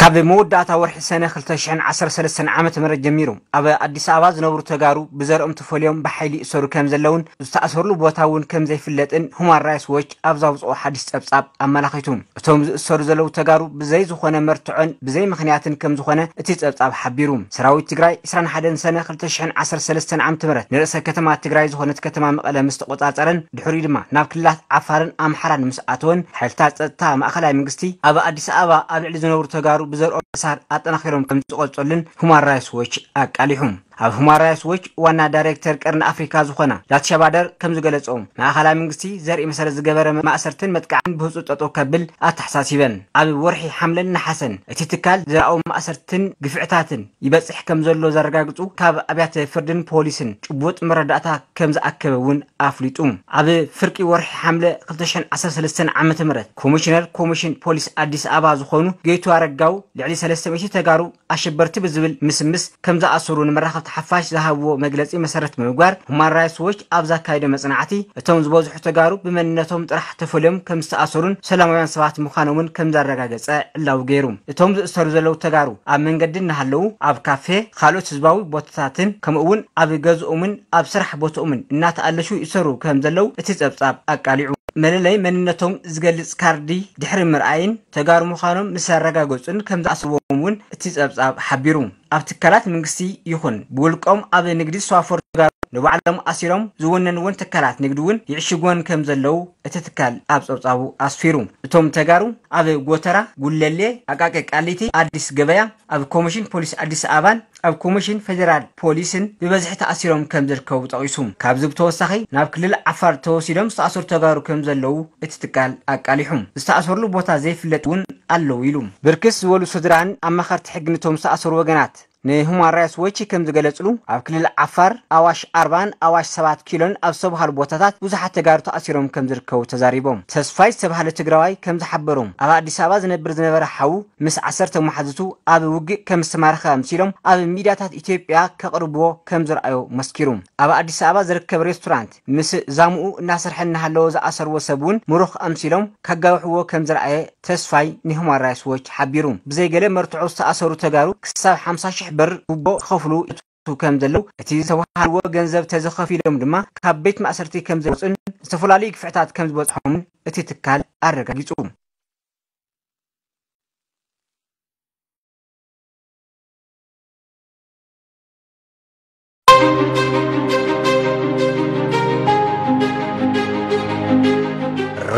ካብ መወዳእታ ወርሒ ሰነ ክልተ ሽሕን ዓሰርተ ሰለስተን ዓመተ ምህረት ጀሚሩ ኣብ ኣዲስ ኣበባ ዝነብሩ ተጋሩ ብዘርኦም ተፈልዮም ብሓይሊ ይእሰሩ ከም ዘለውን ዝተኣሰርሉ ቦታ እውን ከም ዘይፍለጥን ሁማን ራይትስ ዎች ኣብ ዘውፅኦ ሓድሽ ፀብፃብ ኣመላኺቱ። እቶም ዝእሰሩ ዘለዉ ተጋሩ ብዘይ ዝኾነ መርትዖን ብዘይ ምኽንያትን ከም ዝኾነ እቲ ፀብፃብ ሓቢሩ። ሰራዊት ትግራይ ዕስራን ሓደን ሰነ ክልተ ሽሕን ዓሰርተ ሰለስተን ዓመተ ምህረት ንርእሰ ከተማ ትግራይ ዝኾነት ከተማ መቐለ ምስ ተቆፃፀረን ድሕሪኡ ድማ ናብ ክልላት ዓፋርን ኣምሓራን ምስ ኣተወን ሓይልታት ፀጥታ ማእኸላይ መንግስቲ ኣብ ኣዲስ ኣበባ ኣብ ልዕሊ ዝነብሩ ተጋሩ ብዘርኦም ምእሳር ኣጠናኺሮም ከም ዝቐፀሉን ሁማን ራይትስ ዎች ኣቃሊሑ። ኣብ ሁማን ራይትስ ዎች ዋና ዳይሬክተር ቀርኒ ኣፍሪካ ዝኾና ላትሻ ባደር ከም ዝገለፅኦ ማእኸላይ መንግስቲ ዘርኢ መሰረት ዝገበረ ማእሰርትን መጥቃዕን ብህፁፅ ጠጠው ከብል ኣተሓሳሲበን። ኣብ ወርሒ ሓምለን ነሓሰን እቲ ትካል ዘርኣዎ ማእሰርትን ግፍዕታትን ይበፅሕ ከም ዘሎ ዘረጋግፁ ካብ ኣብያተ ፍርድን ፖሊስን ጭቡጥ መረዳእታ ከም ዝኣከበ እውን ኣፍሊጡ። ኣብ ፍርቂ ወርሒ ሓምለ ክልተ ሽሕን ዓሰርተ ሰለስተን ዓመተ ምህረት ኮሚሽነር ኮሚሽን ፖሊስ ኣዲስ ኣበባ ዝኾኑ ጌቱ ኣረጋው ልዕሊ ሰለስተ ሚእቲ ተጋሩ ኣሸበርቲ ብዝብል ምስምስ ከም ዝኣሰሩ ንመራኸብቲ ሓፋሽ ዝሃብዎ መግለፂ መሰረት ብምግባር ሁማን ራይትስ ዎች ኣብ ዘካየዶ መፅናዕቲ እቶም ዝበዝሑ ተጋሩ ብመንነቶም ጥራሕ ተፈልዮም ከም ዝተኣሰሩን ሰላማውያን ሰባት ምዃኖምን ከም ዘረጋገፀ ዕላዊ ገይሩ። እቶም ዝእሰሩ ዘለዉ ተጋሩ ኣብ መንገዲ እናሃለዉ ኣብ ካፌ፣ ካልኦት ህዝባዊ ቦታታትን ከምኡ እውን ኣብ ገዝኦምን ኣብ ስራሕ ቦትኦምን እናተኣለሹ ይእሰሩ ከም ዘለዉ እቲ ፀብፃብ ኣቃሊዑ። መለለይ መንነቶም ዝገልፅ ካርዲ ድሕሪ ምርኣይን ተጋሩ ምዃኖም ምስ ኣረጋገፁን ከም ዝኣስርዎም እውን እቲ ፀብፃብ ሓቢሩ። ኣብ ትካላት መንግስቲ ይኹን ብውልቆም ኣብ ንግዲ ዝሰዋፈሩ ተጋሩ ንባዕሎም ኣሲሮም ዝወነንዎ ትካላት ንግዲ እውን ይዕሽግዎም ከም ዘለዉ እቲ ትካል ኣብ ፀብፃቡ ኣስፊሩ። እቶም ተጋሩ ኣብ ጎተራ፣ ጉለሌ፣ ኣቃቂ ቃሊቲ፣ ኣዲስ ገበያ፣ ኣብ ኮሚሽን ፖሊስ ኣዲስ ኣበባን ኣብ ኮሚሽን ፌዴራል ፖሊስን ብበዝሒ ተኣሲሮም ከም ዝርከቡ ጠቒሱ። ካብዚ ብተወሳኺ ናብ ክልል ዓፋር ተወሲዶም ዝተኣሰሩ ተጋሩ ከም ዘለዉ እቲ ትካል ኣቃሊሑ። ዝተኣሰርሉ ቦታ ዘይፍለጥ እውን ኣለዉ ኢሉ። ብርክት ዝበሉ ስድራን ኣማኸርቲ ሕጊ ነቶም ዝተኣሰሩ ወገናት ንሁማን ራይትስ ዎች ከም ዝገለጽሉ ኣብ ክልል ዓፋር ኣዋሽ ኣርባን ኣዋሽ ሰባት ኪሎን ኣብ ዝተባሃሉ ቦታታት ብዙሓት ተጋሩ ተኣሲሮም ከም ዝርከቡ ተዛሪቦም። ተስፋይ ዝተባሃለ ትግራዋይ ከም ዝሓበሮም ኣብ ኣዲስ ኣበባ ዝነብር ዝነበረ ሓዉ ምስ ዓሰርተ መሓዙቱ ኣብ ውግእ ከም ዝተማረኸ ኣምሲሎም ኣብ ሚድያታት ኢትዮጵያ ከቕርብዎ ከም ዝረኣዮ መስኪሩ። ኣብ ኣዲስ ኣበባ ዝርከብ ሬስቶራንት ምስ ዛምኡ እናሰርሐ እናሃለወ ዝኣሰርዎ ሰብ እውን ምሩኽ ኣምሲሎም ከጋውሕዎ ከም ዝረኣየ ተስፋይ ንሁማን ራይትስ ዎች ሓቢሩ። ብዘይ ገለ መርትዖ ዝተኣሰሩ ተጋሩ ክሳብ ሓምሳ ሽሕ ብር ጉቦ ክኸፍሉ ይእቱ ከም ዘለዉ፣ እቲ ዝተዋሃብዎ ገንዘብ ተዘኸፊሎም ድማ ካብ ቤት ማእሰርቲ ከም ዝወፁን ዝተፈላለዩ ግፍዕታት ከም ዝበፅሖምን እቲ ትካል ኣረጋጊፁ።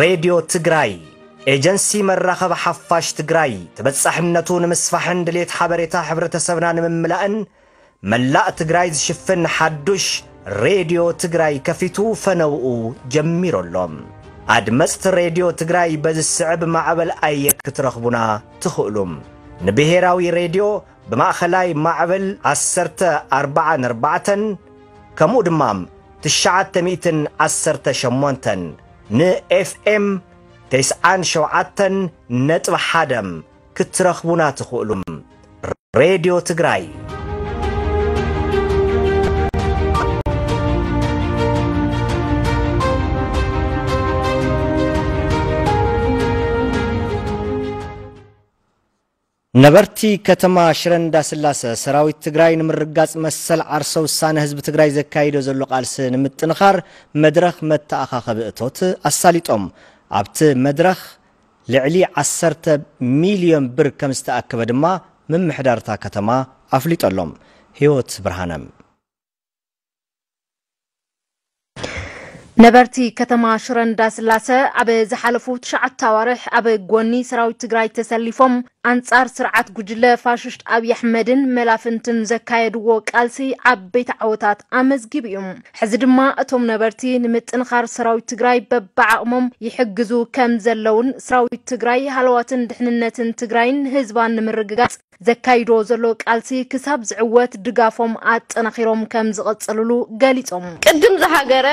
ሬድዮ ትግራይ ኤጀንሲ መራኸቢ ሓፋሽ ትግራይ ተበጻሕነቱ ንምስፋሕን ድሌት ሓበሬታ ሕብረተሰብና ንምምላእን መላእ ትግራይ ዝሽፍን ሓዱሽ ሬድዮ ትግራይ ከፊቱ ፈነውኡ ጀሚሩ ኣሎ። ኣድመፅቲ ሬድዮ ትግራይ በዚ ዝስዕብ ማዕበል ኣየር ክትረኽቡና ትኽእሉ። ንብሄራዊ ሬድዮ ብማእኸላይ ማዕበል ዓሰርተ ኣርባዓን ኣርባዕተን ከምኡ ድማ ትሽዓተ ሚእትን ዓሰርተ ሸሞንተን ንኤፍኤም ተስዓን ሸውዓተን ነጥቢ ሓደ ክትረኽቡና ትኽእሉ። ሬድዮ ትግራይ። ነበርቲ ከተማ ሽረ እንዳስላሰ ሰራዊት ትግራይ ንምርጋፅ መሰል ዓርሰ ውሳነ ህዝቢ ትግራይ ዘካይዶ ዘሎ ቃልሲ ንምጥንኻር መድረኽ መተኣኻኸቢ እቶት ኣሳሊጦም። ኣብቲ መድረኽ ልዕሊ ዓሰርተ ሚልዮን ብር ከም ዝተኣከበ ድማ ምምሕዳር እታ ከተማ ኣፍሊጦሎም። ህይወት ብርሃነ። ነበርቲ ከተማ ሽረ እንዳስላሰ ኣብ ዝሓለፉ ትሽዓተ ኣዋርሕ ኣብ ጎኒ ሰራዊት ትግራይ ተሰሊፎም ኣንጻር ስርዓት ጉጅለ ፋሽስት ኣብይ ኣሕመድን መላፍንትን ዘካየድዎ ቃልሲ ዓበይቲ ዓወታት ኣመዝጊቡ እዩ። ሕዚ ድማ እቶም ነበርቲ ንምጥንኻር ሰራዊት ትግራይ በብዓቕሞም ይሕግዙ ከም ዘለውን ሰራዊት ትግራይ ሃለዋትን ድሕንነትን ትግራይን ህዝባን ንምርግጋጽ ዘካይዶ ዘሎ ቃልሲ ክሳብ ዝዕወት ድጋፎም ኣጠናኺሮም ከም ዝቐጽልሉ ገሊጾም። ቅድም ዝሃገረ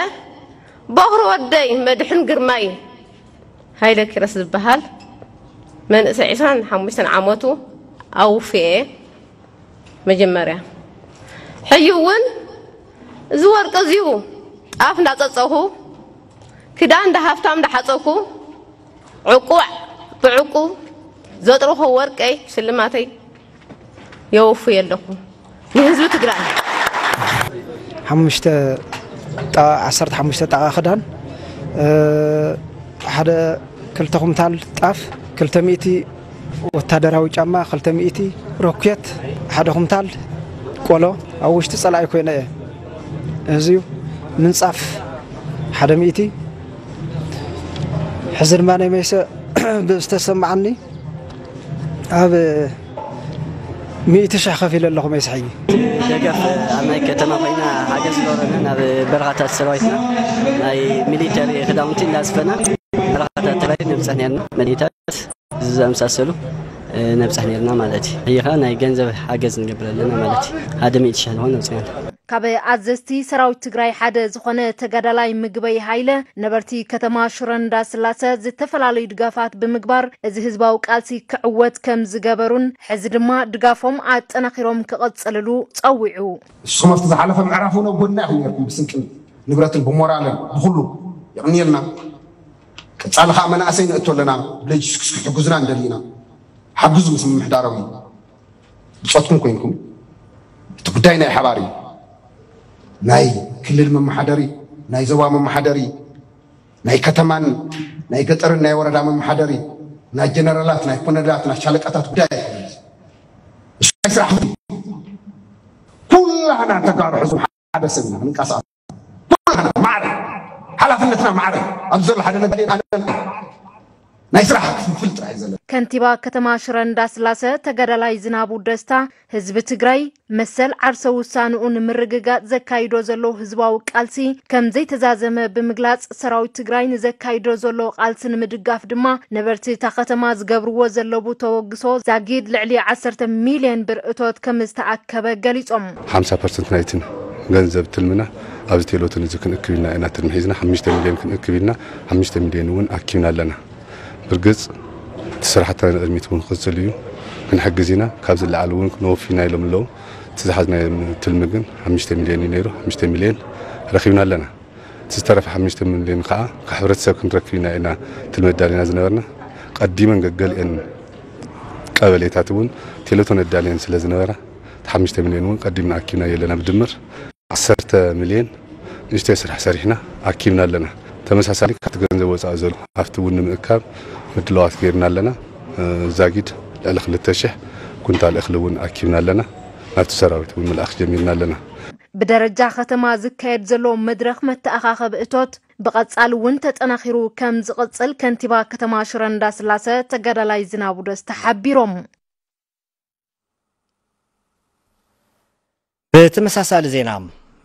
በኹሪ ወደይ መድሕን ግርማይ ሃይለ ኪሮስ ዝበሃል መንእሰይ ዕስራን ሓሙሽተን ዓመቱ ኣውፍኤ መጀመርያ። ሕዩ እውን እዚ ወርቂ እዚዩ ጣፍ እንዳጸጸኹ፣ ክዳን እንዳ ሃፍታም እንዳሓጸኩ፣ ዕቁዕ ብዕቁ ዘጥረኹ ወርቀይ ሽልማተይ የወፍየ ኣለኹ ንህዝቢ ትግራይ። ሓሙሽተ ጣ-፣ ዓሰርተ ሓሙሽተ ጣቓ ክዳን፣ እ፣ ሓደ ክልተ ኩንታል ጣፍ፣ ክልተ ሚእቲ ወታደራዊ ጫማ፣ ክልተ ሚእቲ ሮኬት፣ ሓደ ኩንታል ቆሎ ኣብ ውሽጢ ጸላኢ ኮይነ እየ። እዚ እዩ ምንጻፍ ሓደ ሚእቲ። ሕዚ ድማ ናይ መይሰ ብዝተሰማዓኒ ኣብ ሚእቲ ሽሕ ከፊለ ኣለኹ መይሰ ሕጂ። ደገፍ ኣብ ናይ ከተማ ኮይና ሓገዝ ዝገበረና ናብ በረኻታት ሰራዊትና ናይ ሚሊተሪ ክዳውንቲ እንዳስፈና በረኻታት ትግራይ ነብፀሕ ነርና መድኒታት ዝኣመሳሰሉ ነብፀሕ ነርና ማለት እዩ። ሕጂ ኸዓ ናይ ገንዘብ ሓገዝ ንገብር ኣለና ማለት እዩ። ሓደ ሚእቲ ሽሕ ዝኾነ ነብፅሕ ነርና። ካብ ኣዘዝቲ ሰራዊት ትግራይ ሓደ ዝኾነ ተጋዳላይ ምግበይ ሃይለ ነበርቲ ከተማ ሽረ እንዳስላሰ ዝተፈላለዩ ድጋፋት ብምግባር እዚ ህዝባዊ ቃልሲ ክዕወት ከም ዝገበሩን ሕዚ ድማ ድጋፎም ኣጠናኺሮም ክቐጽልሉ ጸዊዑ። ንስኹም ኣብቲ ዝሓለፈ ምዕራፍ እውን ኣብ ጎድና ኢኹም ነርኩም፣ ብስንቅን ንብረትን ብሞራልን ብኹሉ የቕንየልና። ቀጻሊ ኸዓ መናእሰይ ነእቱ ኣለና፣ ብሎጂስቲክስ ክትሕግዙና ንደሊ ኢና። ሓግዙ ምስ ምምሕዳሮም እዩ። ብጾትኩም ኮይንኩም እቲ ጉዳይ ናይ ሓባር እዩ። ናይ ክልል መመሓደሪ፣ ናይ ዞባ መመሓደሪ፣ ናይ ከተማን ናይ ገጠርን ናይ ወረዳ መመሓደሪ፣ ናይ ጀነራላት፣ ናይ ኮነራት፣ ናይ ሻለቃታት ጉዳይ ኣይኮነን። እሱ ናይ ስራሕ ክፍሊ ኩላህና ተጋሩ ሕዙም ሓደ ሰብ ኢና ክንቀሳቐስ። ኩላህና ማዕረ ሓላፍነትና ማዕረ ኣብዚ ዘሎ ሓደ ነጋዴ ኣነ ናይ ስራሕ ክፍፍል ጥራሕ እዩ ዘለና። ከንቲባ ከተማ ሽረ እንዳስላሰ ተጋዳላይ ዝናቡ ደስታ ህዝቢ ትግራይ መሰል ዓርሰ ውሳንኡ ንምርግጋጽ ዘካይዶ ዘሎ ህዝባዊ ቃልሲ ከም ዘይተዛዘመ ብምግላጽ ሰራዊት ትግራይ ንዘካይዶ ዘሎ ቃልሲ ንምድጋፍ ድማ ነበርቲ እታ ከተማ ዝገብርዎ ዘለዉ ተወግሶ ዛጊድ ልዕሊ ዓሰርተ ሚልዮን ብር እቶት ከም ዝተኣከበ ገሊጾም። ሓምሳ ፐርሰንት ናይትን ገንዘብ ትልምና ኣብዚ ቴሌቶን እዚ ክንእክብ ኢልና ኢና ትልሚ ሒዝና ሓሙሽተ ሚልዮን ክንእክብ ኢልና ሓሙሽተ ሚልዮን እውን ኣኪብና ኣለና። ብርግጽ እቲ ስራሕትና ንቕድሚት እውን ክቕጽል እዩ። ክንሕግዝ ኢና። ካብ ዝለዓል እውን ክነወፊ ኢና ኢሎም ኣለዉ። እቲ ዝሓዝናዮ ትልሚ ግን ሓሙሽተ ሚልዮን እዩ ነይሩ። ሓሙሽተ ሚልዮን ረኺብና ኣለና። እቲ ዝተረፈ ሓሙሽተ ሚልዮን ከዓ ካብ ሕብረተሰብ ክንረክብ ኢና ኢና ትልሚ ኣዳሊና ዝነበርና። ቀዲመን ገገሊአን ቀበሌታት እውን ቴሌቶን ኣዳልየን ስለ ዝነበራ፣ እቲ ሓሙሽተ ሚልዮን እውን ቀዲምና ኣኪብናዮ ኣለና። ብድምር ዓሰርተ ሚልዮን ንእሽተይ ስራሕ ሰሪሕና ኣኪብና ኣለና። ተመሳሳሊ ካብቲ ገንዘብ ወፃኢ ዘሎ ሃፍቲ እውን ንምእካብ ምድላዋት ገይርና ኣለና። እ፣ ዛጊድ ልዕሊ ክልተ ሽሕ ኩንታል እኽሊ እውን ኣኪብና ኣለና። ናብቲ ሰራዊት እውን ምልኣኽ ጀሚርና ኣለና። ብደረጃ ከተማ ዝካየድ ዘሎ መድረኽ መተኣኻኸቢ እቶት ብቐጻሊ እውን ተጠናኺሩ ከም ዝቕጽል ከንቲባ ከተማ ሽረ እንዳስላሰ ተጋዳላይ ዝናቡ ደስታ ሓቢሮም። ብተመሳሳሊ ዜና፣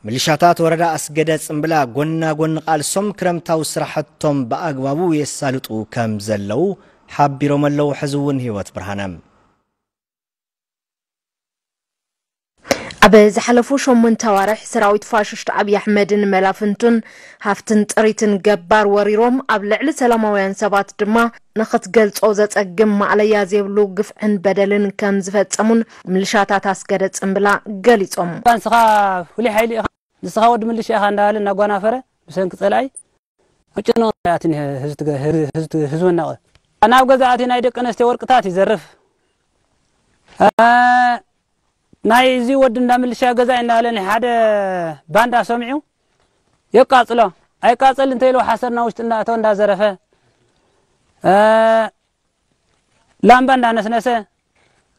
ሚሊሻታት ወረዳ ኣስገደ ጽምብላ ጎና ጎኒ ቃልሶም ክረምታዊ ስራሕቶም ብኣግባቡ የሳልጡ ከም ዘለዉ ሓቢሮም ኣለዉ። ሕዚ እውን ህይወት ብርሃነ። ኣብ ዝሓለፉ ሸሞንተ ኣዋርሕ ሰራዊት ፋሽስት ኣብይ ኣሕመድን መላፍንቱን ሃፍትን ጥሪትን ገባር ወሪሮም ኣብ ልዕሊ ሰላማውያን ሰባት ድማ ንኽትገልጾ ዘጸግም ማእለያ ዘይብሉ ግፍዕን በደልን ከም ዝፈጸሙን ምልሻታት ኣስገደ ጽምብላ ገሊጾም። እኳ ንስኻ ፍሉይ ሓይሊ ኢኻ፣ ንስኻ ወዲ ምልሻ ኢኻ እንዳበለ እናጓናፈረ ብሰንኪ ጸላኢ ኣብ ጨነቕ ኣትኒ ህዝቢ ትገ-፣ ህዝቢ፣ ህዝቢ፣ ህዝቢ እናቐ-፣ ናብ ገዛ ኣትዩ ናይ ደቂ ኣንስትዮ ወርቅታት ይዘርፍ። እ፣ ናይ እዚ ወዲ እንዳ ምልሻ ገዛ እናበለ ናይ ሓደ ባንዳ ሰሚዑ የቃጽሎ። ኣይቃጸል እንተ ኢልዎ ሓሰር ናብ ውሽጢ እንዳእተወ እንዳዘረፈ፣ እ፣ ላምባ እንዳነስነሰ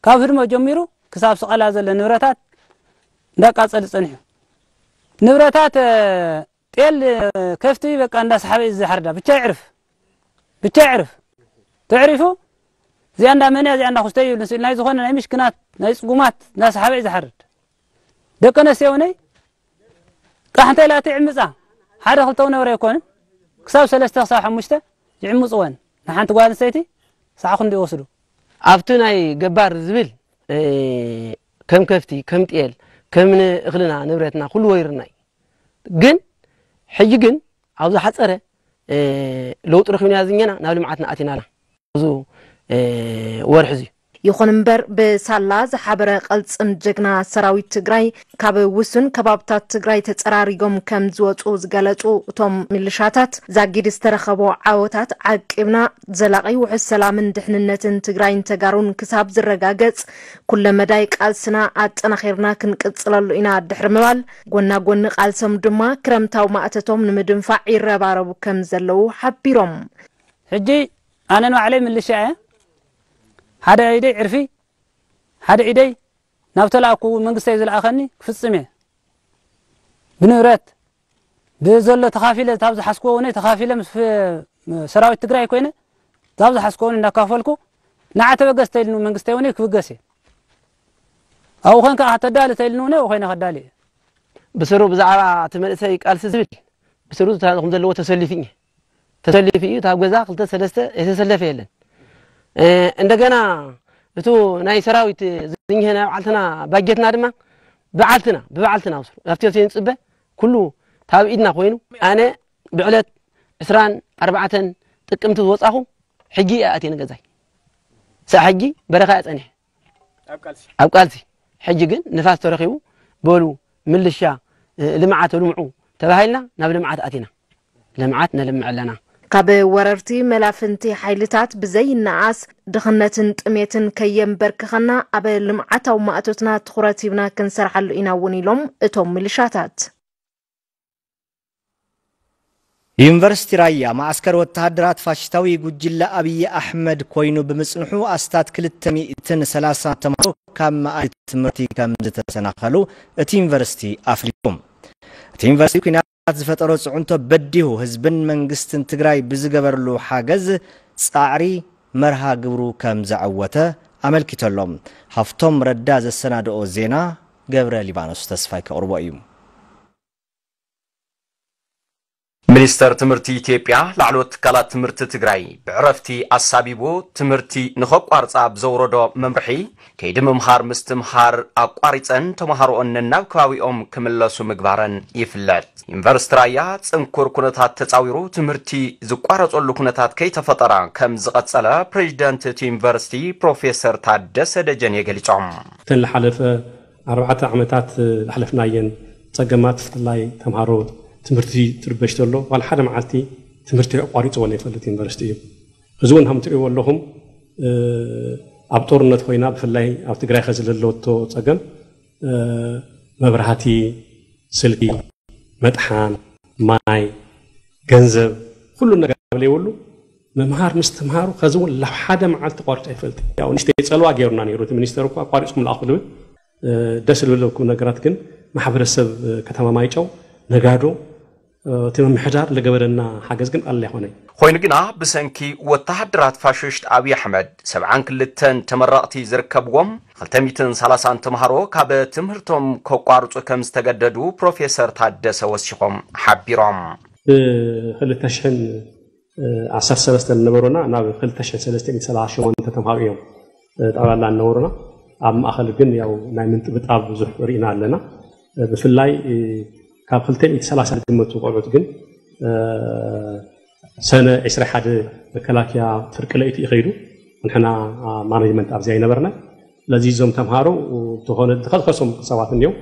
ካብ ህድሞ ጀሚሩ ክሳብ ስቐላ ዘሎ ንብረታት እንዳቃጸል ጸኒሑ። ንብረታት፣ እ፣ ጤል፣ እ፣ ከፍቲ በቃ እንዳሰሓበ እዩ ዝሓርዳ። ብቻ ይዕርፍ። ብቻ ይዕርፍ። ተዕሪፉ እዚኣ እንዳ መን እያ፣ እዚኣ እንዳ ኩስተ እዩ፣ ንስ-፣ ናይ ዝኾነ ናይ ምሽክናት፣ ናይ ጽጉማት እንዳሰሓበ እዩ ዝሓርድ። ደቂ ኣንስትዮ እውነይ ቃሕ እንተ ኢላቲ ይዕምጻ። ሓደ ክልተ እውን ነውሪ ኣይኮንን። ክሳብ ሰለስተ ክሳብ ሓሙሽተ ይዕምጽወን። ንሓንቲ ጓል ኣንስተይቲ ሰዓኹ እንዲ ይወስዱ። ኣብቲ ናይ ገባር ዝብል፣ እ፣ ከም ከፍቲ፣ ከም ጤል፣ ከም ን-፣ እኽልና፣ ንብረትና ኩሉ ወይርና እዩ። ግን ሕጂ ግን ኣብ ዝሓጸረ፣ እ፣ ለውጢ ረኺብና ዝኛና ናብ ልምዓትና ኣቲናላ። ኣብዚ፣ እ፣ ወርሒ እዚ። ይኹን እምበር ብሳላ ዝሓበረ ቅልጽም ጀግና ሰራዊት ትግራይ ካብ ውሱን ከባብታት ትግራይ ተጸራሪጎም ከም ዝወጹ ዝገለጹ እቶም ሚሊሻታት፣ ዛጊድ ዝተረኸቦ ዓወታት ዓቂብና ዘላቒ ውሑስ ሰላምን ድሕንነትን ትግራይን ተጋሩን ክሳብ ዝረጋገጽ ኩለ መዳይ ቃልስና ኣጠናኺርና ክንቅጽለሉ ኢና ድሕሪ ምባል፣ ጎና ጎኒ ቃልሶም ድማ ክረምታዊ ማእተቶም ንምድንፋዕ ይረባረቡ ከም ዘለዉ ሓቢሮም። ሕጂ ኣነ ንባዕለይ ምልሻ እየ። ሓደ ኢደይ ዕርፊ፣ ሓደ ኢደይ ናብ ተላእኩ መንግስተይ ዝለኣኸኒ ክፍጽም እየ። ብንብረት ብዘሎ ተኻፊለ፣ ታብ ዝሓስክዎ እውን ተኻፊለ ምስ ፍ-፣ ሰራዊት ትግራይ ኮይነ፣ ታብ ዝሓስክዎ እውን እንዳካፈልኩ፣ ንዓ ተበገስ ተይልኒ መንግስተይ እውን ክብገስ እየ። ኣብኡ ኮንካ ተዳሊ ተይልኒ እውን ኣብኡ ኮይነ ከዳሊ እየ። ብስሩ ብዛዕባ እቲ መንእሰይ ቃልሲ ዝብል፣ ብስሩ ዝታረኹም ዘለዎ ተሰሊፉ እየ። ተሰሊፉ እዩ። ታብ ገዛ ክልተ ሰለስተ የተሰለፈ የለን። እ፣ እንደገና እቱ ናይ ሰራዊት ዝንሄ ናይ ባዕልትና ባጀትና ድማ ብዓልትና፣ ብባዕልትና ውስሩ። ኣብቲ ኣብቲ ንጽበ ኩሉ ታብ ኢድና ኮይኑ፣ ኣነ ብዕለት ዕስራን ኣርባዕተን ጥቅምቲ ዝወጻኹ ሕጂ እየ ኣትየ ንገዛይ። ሳዕ ሕጂ በረኻ እየ ጸኒሐ። ኣብ ቃልሲ። ኣብ ቃልሲ። ሕጂ ግን ንፋስ ተረኺቡ፣ በሉ ምልሻ፣ እ፣ ልምዓት ልምዑ ተባሂልና ናብ ልምዓት ኣቲና። ልምዓት ነልምዕ ኣለና። ካብ ወረርቲ መላፍንቲ ሓይልታት ብዘይነኣስ ድኽነትን ጥሜትን ከየንበርክኸና ኣብ ልምዓታዊ ማእቶትና ትኹረት ሂብና ክንሰርሓሉ ኢና እውን ኢሎም እቶም ሚሊሻታት። ዩኒቨርሲቲ ራያ ማዕስከር ወተሃደራት ፋሽስታዊ ጉጅለ ኣብይ ኣሕመድ ኮይኑ ብምጽንሑ ኣስታት ክልተ ሚእትን ሰላሳን ተምሃሮ ካብ መኣዲ ትምህርቲ ከም ዝተሰናኸሉ እቲ ዩኒቨርሲቲ ኣፍሊጡ። እቲ ዩኒቨርሲቲ ኲናት ዝፈጠሮ ጽዕንቶ በዲሁ ህዝብን መንግስትን ትግራይ ብዝገበርሉ ሓገዝ ጻዕሪ መርሃ ግብሩ ከም ዘዐወተ ኣመልኪተሎም። ሃፍቶም ረዳ ዘሰናድኦ ዜና ገብረ ሊባኖስ ተስፋይ ከቕርቦ እዩ። ሚኒስተር ትምህርቲ ኢትዮጵያ ላዕለዎት ትካላት ትምህርቲ ትግራይ ብዕረፍቲ ኣሳቢቡ ትምህርቲ ንኸቋርፃ ብዘውረዶ መምርሒ ከይዲ ምምሃር ምስትምሃር ኣቋሪፀን ተምሃሮኦን ነናብ ከባቢኦም ክምለሱ ምግባረን ይፍለጥ። ዩኒቨርሲቲ ራያ ፅንኩር ኩነታት ተፃዊሩ ትምህርቲ ዝቋረፀሉ ኩነታት ከይተፈጠረ ከም ዝቐፀለ ፕሬዚደንት እቲ ዩኒቨርሲቲ ፕሮፌሰር ታደሰ ደጀኔ ገሊፆም። እተን ዝሓለፈ ኣርባዕተ ዓመታት ዝሓለፍናየን ፀገማት ብፍላይ ተምሃሮ ትምህርቲ ትርበሽ ተሎ ዋላ ሓደ መዓልቲ ትምህርቲ ኣቋሪፅዎ ዘይፈልጥ ዩኒቨርሲቲ እዩ። እዚ እውን ከም ትሪእዎ ኣለኹም ኣብ ጦርነት ኮይና ብፍላይ ኣብ ትግራይ ኸዚ ዘለወቶ ፀገም መብራህቲ፣ ስልኪ፣ መጥሓን፣ ማይ፣ ገንዘብ ኩሉ ነገር ኣብ ዘይብሉ ምምሃር ምስትምሃሩ ኸዚ እውን ላብ ሓደ መዓልቲ ቋሪፁ ኣይፈልጥን። ያው ንእሽተይ ፀልዋ ገይሩና ነይሩ እቲ ሚኒስተር እኳ ኣቋሪፅኩም ለኣኹ ዝብል ደስ ዝብለኩም ነገራት ግን ማሕበረሰብ ከተማ ማይጨው ነጋዶ እቲ ምምሕዳር ዝገበረና ሓገዝ ግን ቀለል ኣይኮነን። ኮይኑ ግና ብሰንኪ ወተሃደራት ፋሽስት ኣብይ ኣሕመድ ሰብዓን ክልተን ተመረቕቲ ዝርከብዎም ክልተ ሚእትን ሰላሳን ተምሃሮ ካብ ትምህርቶም ከቋርፁ ከም ዝተገደዱ ፕሮፌሰር ታደሰ ወሲኾም ሓቢሮም። ብ ክልተ ሽሕን ዓሰርተ ሰለስተን ዝነበሩና ናብ ክልተ ሽሕን ሰለስተ ሚእትን ሰላሳ ሸሞንተ ተምሃሮ እዮም ጠቕላላ ዝነበሩና። ኣብ ማእኸል ግን ያው ናይ ምንጥብጣብ ብዙሕ ርኢና ኣለና። ብፍላይ ካብ ክልተ ሚእቲ ሰላሳ ዝግመቱ ቆልዑት ግን ሰነ ዕስራ ሓደ መከላከያ ፍርቂ ለይቲ ይኸይዱ። ንሕና ማኔጅመንት ኣብዚ ኣይነበርና። ስለዚ እዞም ተምሃሮ እንተኾነ ዝኸስከሶም ሰባት እንዲዮም።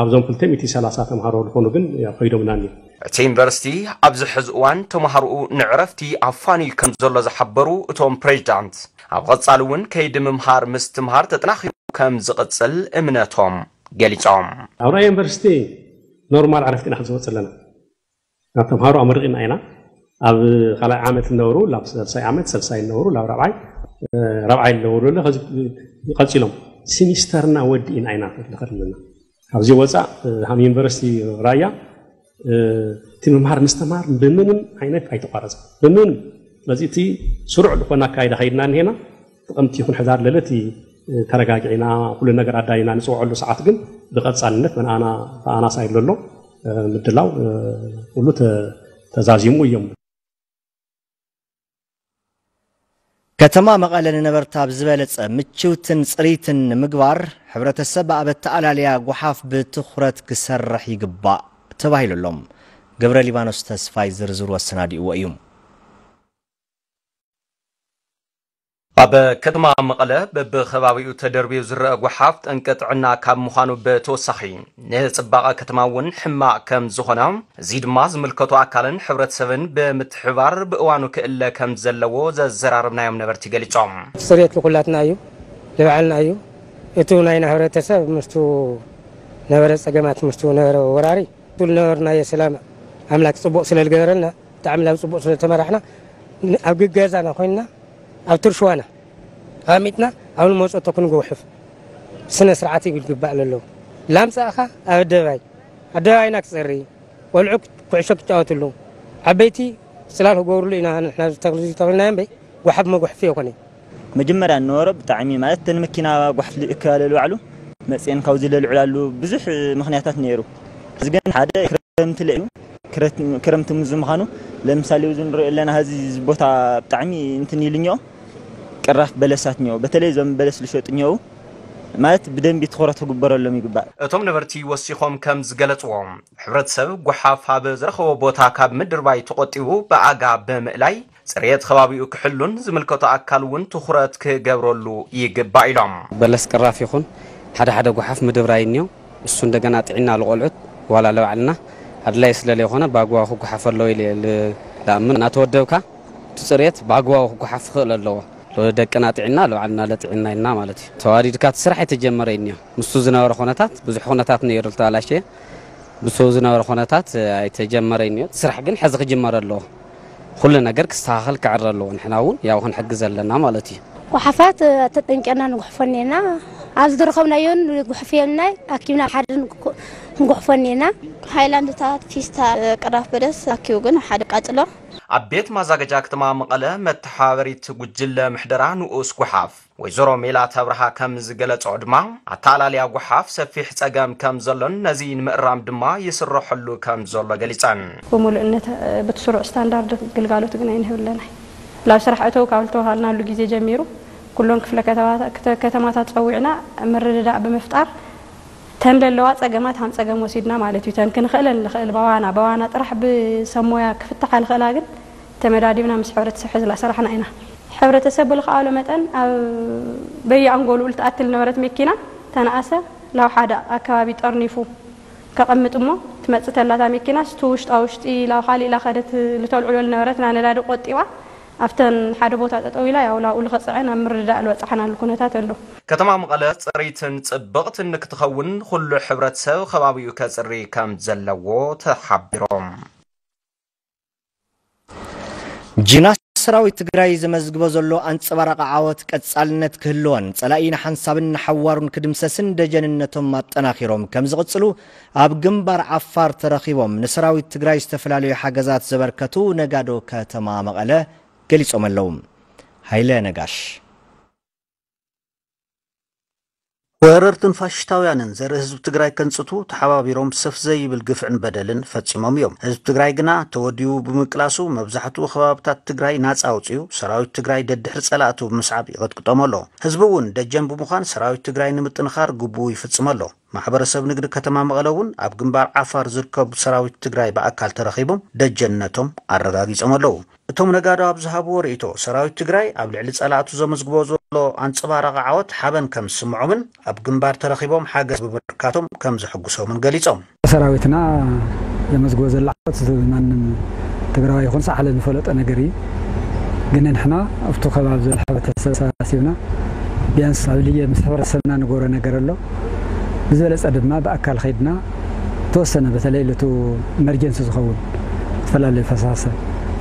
ኣብዞም ክልተ ሚእቲ ሰላሳ ተምሃሮ ዝኾኑ ግን ከይዶምና እንዲዮም። እቲ ዩኒቨርሲቲ ኣብዚ ሕዚ እዋን ተምሃሮኡ ንዕረፍቲ ኣፋንዩ ከም ዘሎ ዝሓበሩ እቶም ፕሬዚዳንት፣ ኣብ ቐፃሊ እውን ከይዲ ምምሃር ምስትምሃር ተጠናኺሩ ከም ዝቕፅል እምነቶም ገሊፆም። ኣብ ራያ ዩኒቨርሲቲ ኖርማል ዕረፍቲ ኢና ክንወፅእ ኣለና። ናብ ተምሃሮ ኣመሪቕና ኢና። ኣብ ካልኣይ ዓመት ዝነበሩ ናብ ሳልሳይ ዓመት፣ ሳልሳይ ዝነበሩ ናብ ራብዓይ፣ ራብዓይ ዝነበሩ ለ ቀፂሎም ሲሚስተርና ወዲእና ኢና ንኸድ ኣለና። ካብዚ ወፃእ ሃም ዩኒቨርሲቲ ራያ እቲ ምምሃር ምስትምሃር ብምንም ዓይነት ኣይተቋረፀ ብምንም። ስለዚ እቲ ስሩዕ ዝኾነ ኣካይዳ ከይድና እንሄና። ጥቕምቲ ይኹን ሕዳር ለለ እቲ ተረጋጊዕና ኩሉ ነገር ኣዳሊና ንፅውዐሉ ሰዓት ግን ብቐፃልነት መን ኣና ተኣናሳይ ኣሎ ኣሎ ምድላው ኩሉ ተዛዚሙ እዮም። ከተማ መቐለ ንነበርታ ብዝበለፀ ምችውትን ፅርይትን ንምግባር ሕብረተሰብ ኣብ ኣተኣላልያ ጓሓፍ ብትኹረት ክሰርሕ ይግባእ ተባሂሉ ኣሎ። ገብረ ሊባኖስ ተስፋይ ዝርዝሩ ኣሰናዲእዎ እዩ። ኣብ ከተማ መቐለ በብኸባቢኡ ተደርብዩ ዝረአ ጓሓፍ ጠንቂ ጥዕና ካብ ምዃኑ ብተወሳኺ ንፅባቐ ከተማ እውን ሕማቕ ከም ዝኾነ፣ እዚ ድማ ዝምልከቶ ኣካልን ሕብረተሰብን ብምትሕብባር ብእዋኑ ክእለ ከም ዘለዎ ዘዘራረብናዮም ነበርቲ ገሊፆም። ጽሬት ንኩላትና እዩ፣ ንባዕልና እዩ። እቱ ናይና ሕብረተሰብ ምስቱ ነበረ ጸገማት ምስቱ ነበረ ወራሪ ቱል ነበርናዮ ሰላም ኣምላክ ጽቡቕ ስለ ዝገበረልና ብጣዕሚ ናብ ጽቡቕ ስለ ተመራሕና ኣብ ግገዛና ኮይንና ኣብ ትርሽዋና ኣሚጥና ኣብ ንመጾ ተክንጎውሕፍ ስነ ስርዓት ይግባእ ኣለዎ። ላምጻእኻ ኣብ ኣደባይ ኣደባይና ክጸሪ ቆልዑ ኩዕሾ ክጫወትሉ ዓበይቲ ጽላል ክገብርሉ ኢና ንሕና ተኽልዚ ተኽልናዮ እምበይ ጓሓፍ መጉሕፊ የኮነ። መጀመርያ ነበሮ ብጣዕሚ ማለት ተን መኪና ጓሕፍ ልእካ ለልባዕሉ መፅኤን ካብዚ ለልዕላሉ ብዙሕ ምክንያታት ነይሩ። እዚ ግን ሓደ ክረምቲ ለዩ ክረምቲ ምዝ ምዃኑ ለምሳሌ እዚ ንሪኦ ኣለና ሀዚ ቦታ ብጣዕሚ እንትን ኢልኛው ቅራፍ በለሳት ኛው በተለይ እዞም በለስ ልሸጡ ኛው ማለት ብደንቢ ትኹረት ክግበረሎም ይግባእ። እቶም ነበርቲ ወሲኾም ከም ዝገለፅዎ፣ ሕብረተሰብ ጓሓፍ ኣብ ዝረኸቦ ቦታ ካብ ምድርባይ ተቖጢቡ ብኣጋ ብምእላይ ፅሬት ከባቢኡ ክሕሉን ዝምልከቶ ኣካል እውን ትኹረት ክገብረሉ ይግባእ ኢሎም። በለስ ቅራፍ ይኹን ሓደ ሓደ ጓሓፍ ምድብራይ እኒኦ እሱ እንደገና ጥዕና ልቆልዑት ዋላ ለባዕልና ኣድላይ ስለለይኾነ ብኣግባቡ ክጓሓፍ ኣለዎ ኢለ ልኣምን እናተወደብካ እቲ ፅሬት ብኣግባቡ ክጓሓፍ ክኽእል ኣለዎ። ደቅና ጥዕና ለባዕልና ለጥዕና ኢልና ማለት እዩ። ተዋዲድካ እቲ ስራሕ ኣይተጀመረ እዩ እኒኦ። ምስቱ ዝነበረ ኩነታት ብዙሕ ኩነታት ነይሩ ዝተባላሸየ። ምስቱ ዝነበረ ኩነታት ኣይተጀመረ እዩ እኒኦ። እቲ ስራሕ ግን ሕዚ ክጅመር ኣለዎ። ኩሉ ነገር ክስተኻኸል ክዕረ ኣለዎ። ንሕና እውን ያው ክንሕግዝ ኣለና ማለት እዩ። ጓሓፋት ተጠንቂቕና ንጉሕፎ እኒኤና። ኣብ ዝረኸብናዮን ንጉሕፍዮ ናይ ኣኪብና ሓደ ንጉሕፎ እኒኤና። ሃይላንድታት፣ ፊስታል፣ ቅራፍ በለስ ኣኪቡ ግን ሓደ ቃፅሎ። ኣብ ቤት ማዛገጃ ከተማ መቐለ መተሓባበሪት ጉጅለ ምሕደራ ንኡስ ጓሓፍ ወይዘሮ ሜላት ኣብርሃ ከም ዝገለፅኦ ድማ ኣተኣላልያ ጓሓፍ ሰፊሕ ፀገም ከም ዘሎን ነዚ ንምእራም ድማ ይስረሐሉ ከም ዘሎ ገሊፀን። ብምሉእነት በቲ ስሩዕ ስታንዳርድ ግልጋሎት ግን ኣይንህብ ኣለና። ላብ ስራሕ እተው ካብ ዝተባሃልናሉ ግዜ ጀሚሩ ኩሎን ክፍለ ከተማታት ፀዊዕና ምርድዳእ ብምፍጣር ተን ለለዋ ፀገማት ሃም ፀገም ወሲድና ማለት እዩ። ተን ክንኽእለን ንኽእል በዋና በዋና ጥራሕ ብሰብ ሞያ ክፍትሓ ልኽእላ ግን ተመዳዲብና ምስ ሕብረተሰብ ሕዚ ላሰራሕና ኢና። ሕብረተሰብ ብልኽኣሎ መጠን ኣብ በየኣንጎልኡ ልትኣትል ነበረት መኪና ተነኣሰ ላው ሓደ ኣከባቢ ጠርኒፉ ከቐምጥ እሞ ትመጽእ ተላታ መኪናስ እቲ ውሽጣ ውሽጢ ላው ካሊእ ላኸደት ልተልዕሎ ልነበረት ና ነዳዲ ቆጢባ ኣብተን ሓደ ቦታ ጠጠው ኢላ ያው ላብኡ ልኸጽዐ ናብ ምርድዳእ ልበጻሕናሉ ኩነታት ኣሎ። ከተማ መቐለ ፅሪትን ፅብቕትን ንክትኸውን ኩሉ ሕብረተሰብ ከባቢኡ ከፅሪ ከም ዘለዎ ተሓቢሮም። ጅግና ሰራዊት ትግራይ ዘመዝግቦ ዘሎ ኣንፀባራቂ ዓወት ቀፃልነት ክህልዎን ፀላኢ ንሓንሳብን ንሓዋሩን ክድምሰስን ደጀንነቶም ኣጠናኺሮም ከም ዝቕፅሉ ኣብ ግንባር ዓፋር ተረኺቦም ንሰራዊት ትግራይ ዝተፈላለዩ ሓገዛት ዘበርከቱ ነጋዶ ከተማ መቐለ ገሊፆም ኣለዉ። ሃይለ ነጋሽ። ወረርትን ፋሽስታውያንን ዘርኢ ህዝቢ ትግራይ ከንጽቱ ተሓባቢሮም ሰፍ ዘይብል ግፍዕን በደልን ፈጺሞም እዮም። ህዝቢ ትግራይ ግና ተወዲቡ ብምቅላሱ መብዛሕትኡ ከባብታት ትግራይ ናጻ ኣውጺኡ ሰራዊት ትግራይ ደድሕሪ ጸላእቱ ብምስዓብ ይቐጥቅጦም ኣሎ። ህዝቢ እውን ደጀን ብምዃን ሰራዊት ትግራይ ንምጥንኻር ግቡኡ ይፍጽም ኣሎ። ማሕበረሰብ ንግዲ ከተማ መቐለ እውን ኣብ ግንባር ዓፋር ዝርከቡ ሰራዊት ትግራይ ብኣካል ተረኺቦም ደጀንነቶም ኣረጋጊጾም ኣለዉ። እቶም ነጋዶ ኣብ ዝሃብዎ ርእይቶ፣ ሰራዊት ትግራይ ኣብ ልዕሊ ጸላእቱ ዘመዝግቦ ዘሎ ኣንጸባራቒ ዓወት ሓበን ከም ዝስምዖምን ኣብ ግንባር ተረኺቦም ሓገዝ ብምርካቶም ከም ዘሐጉሶምን ገሊጾም። ሰራዊትና ዘመዝግቦ ዘሎ ዓወት ማንም ትግራዋይ ይኹን ዓለም ዝፈለጦ ነገር እዩ። ግን ንሕና ኣብቲ ከባቢ ዘሎ ሕብረተሰብ ተሰባሲብና ቢያንስ ኣብ ልየ ምስ ሕብረተሰብና ንገብሮ ነገር ኣሎ። ብዝበለጸ ድማ ብኣካል ኸይድና ተወሰነ በተለይ ለቱ ኢመርጀንሲ ዝኸውን ዝተፈላለዩ ፈሳሲ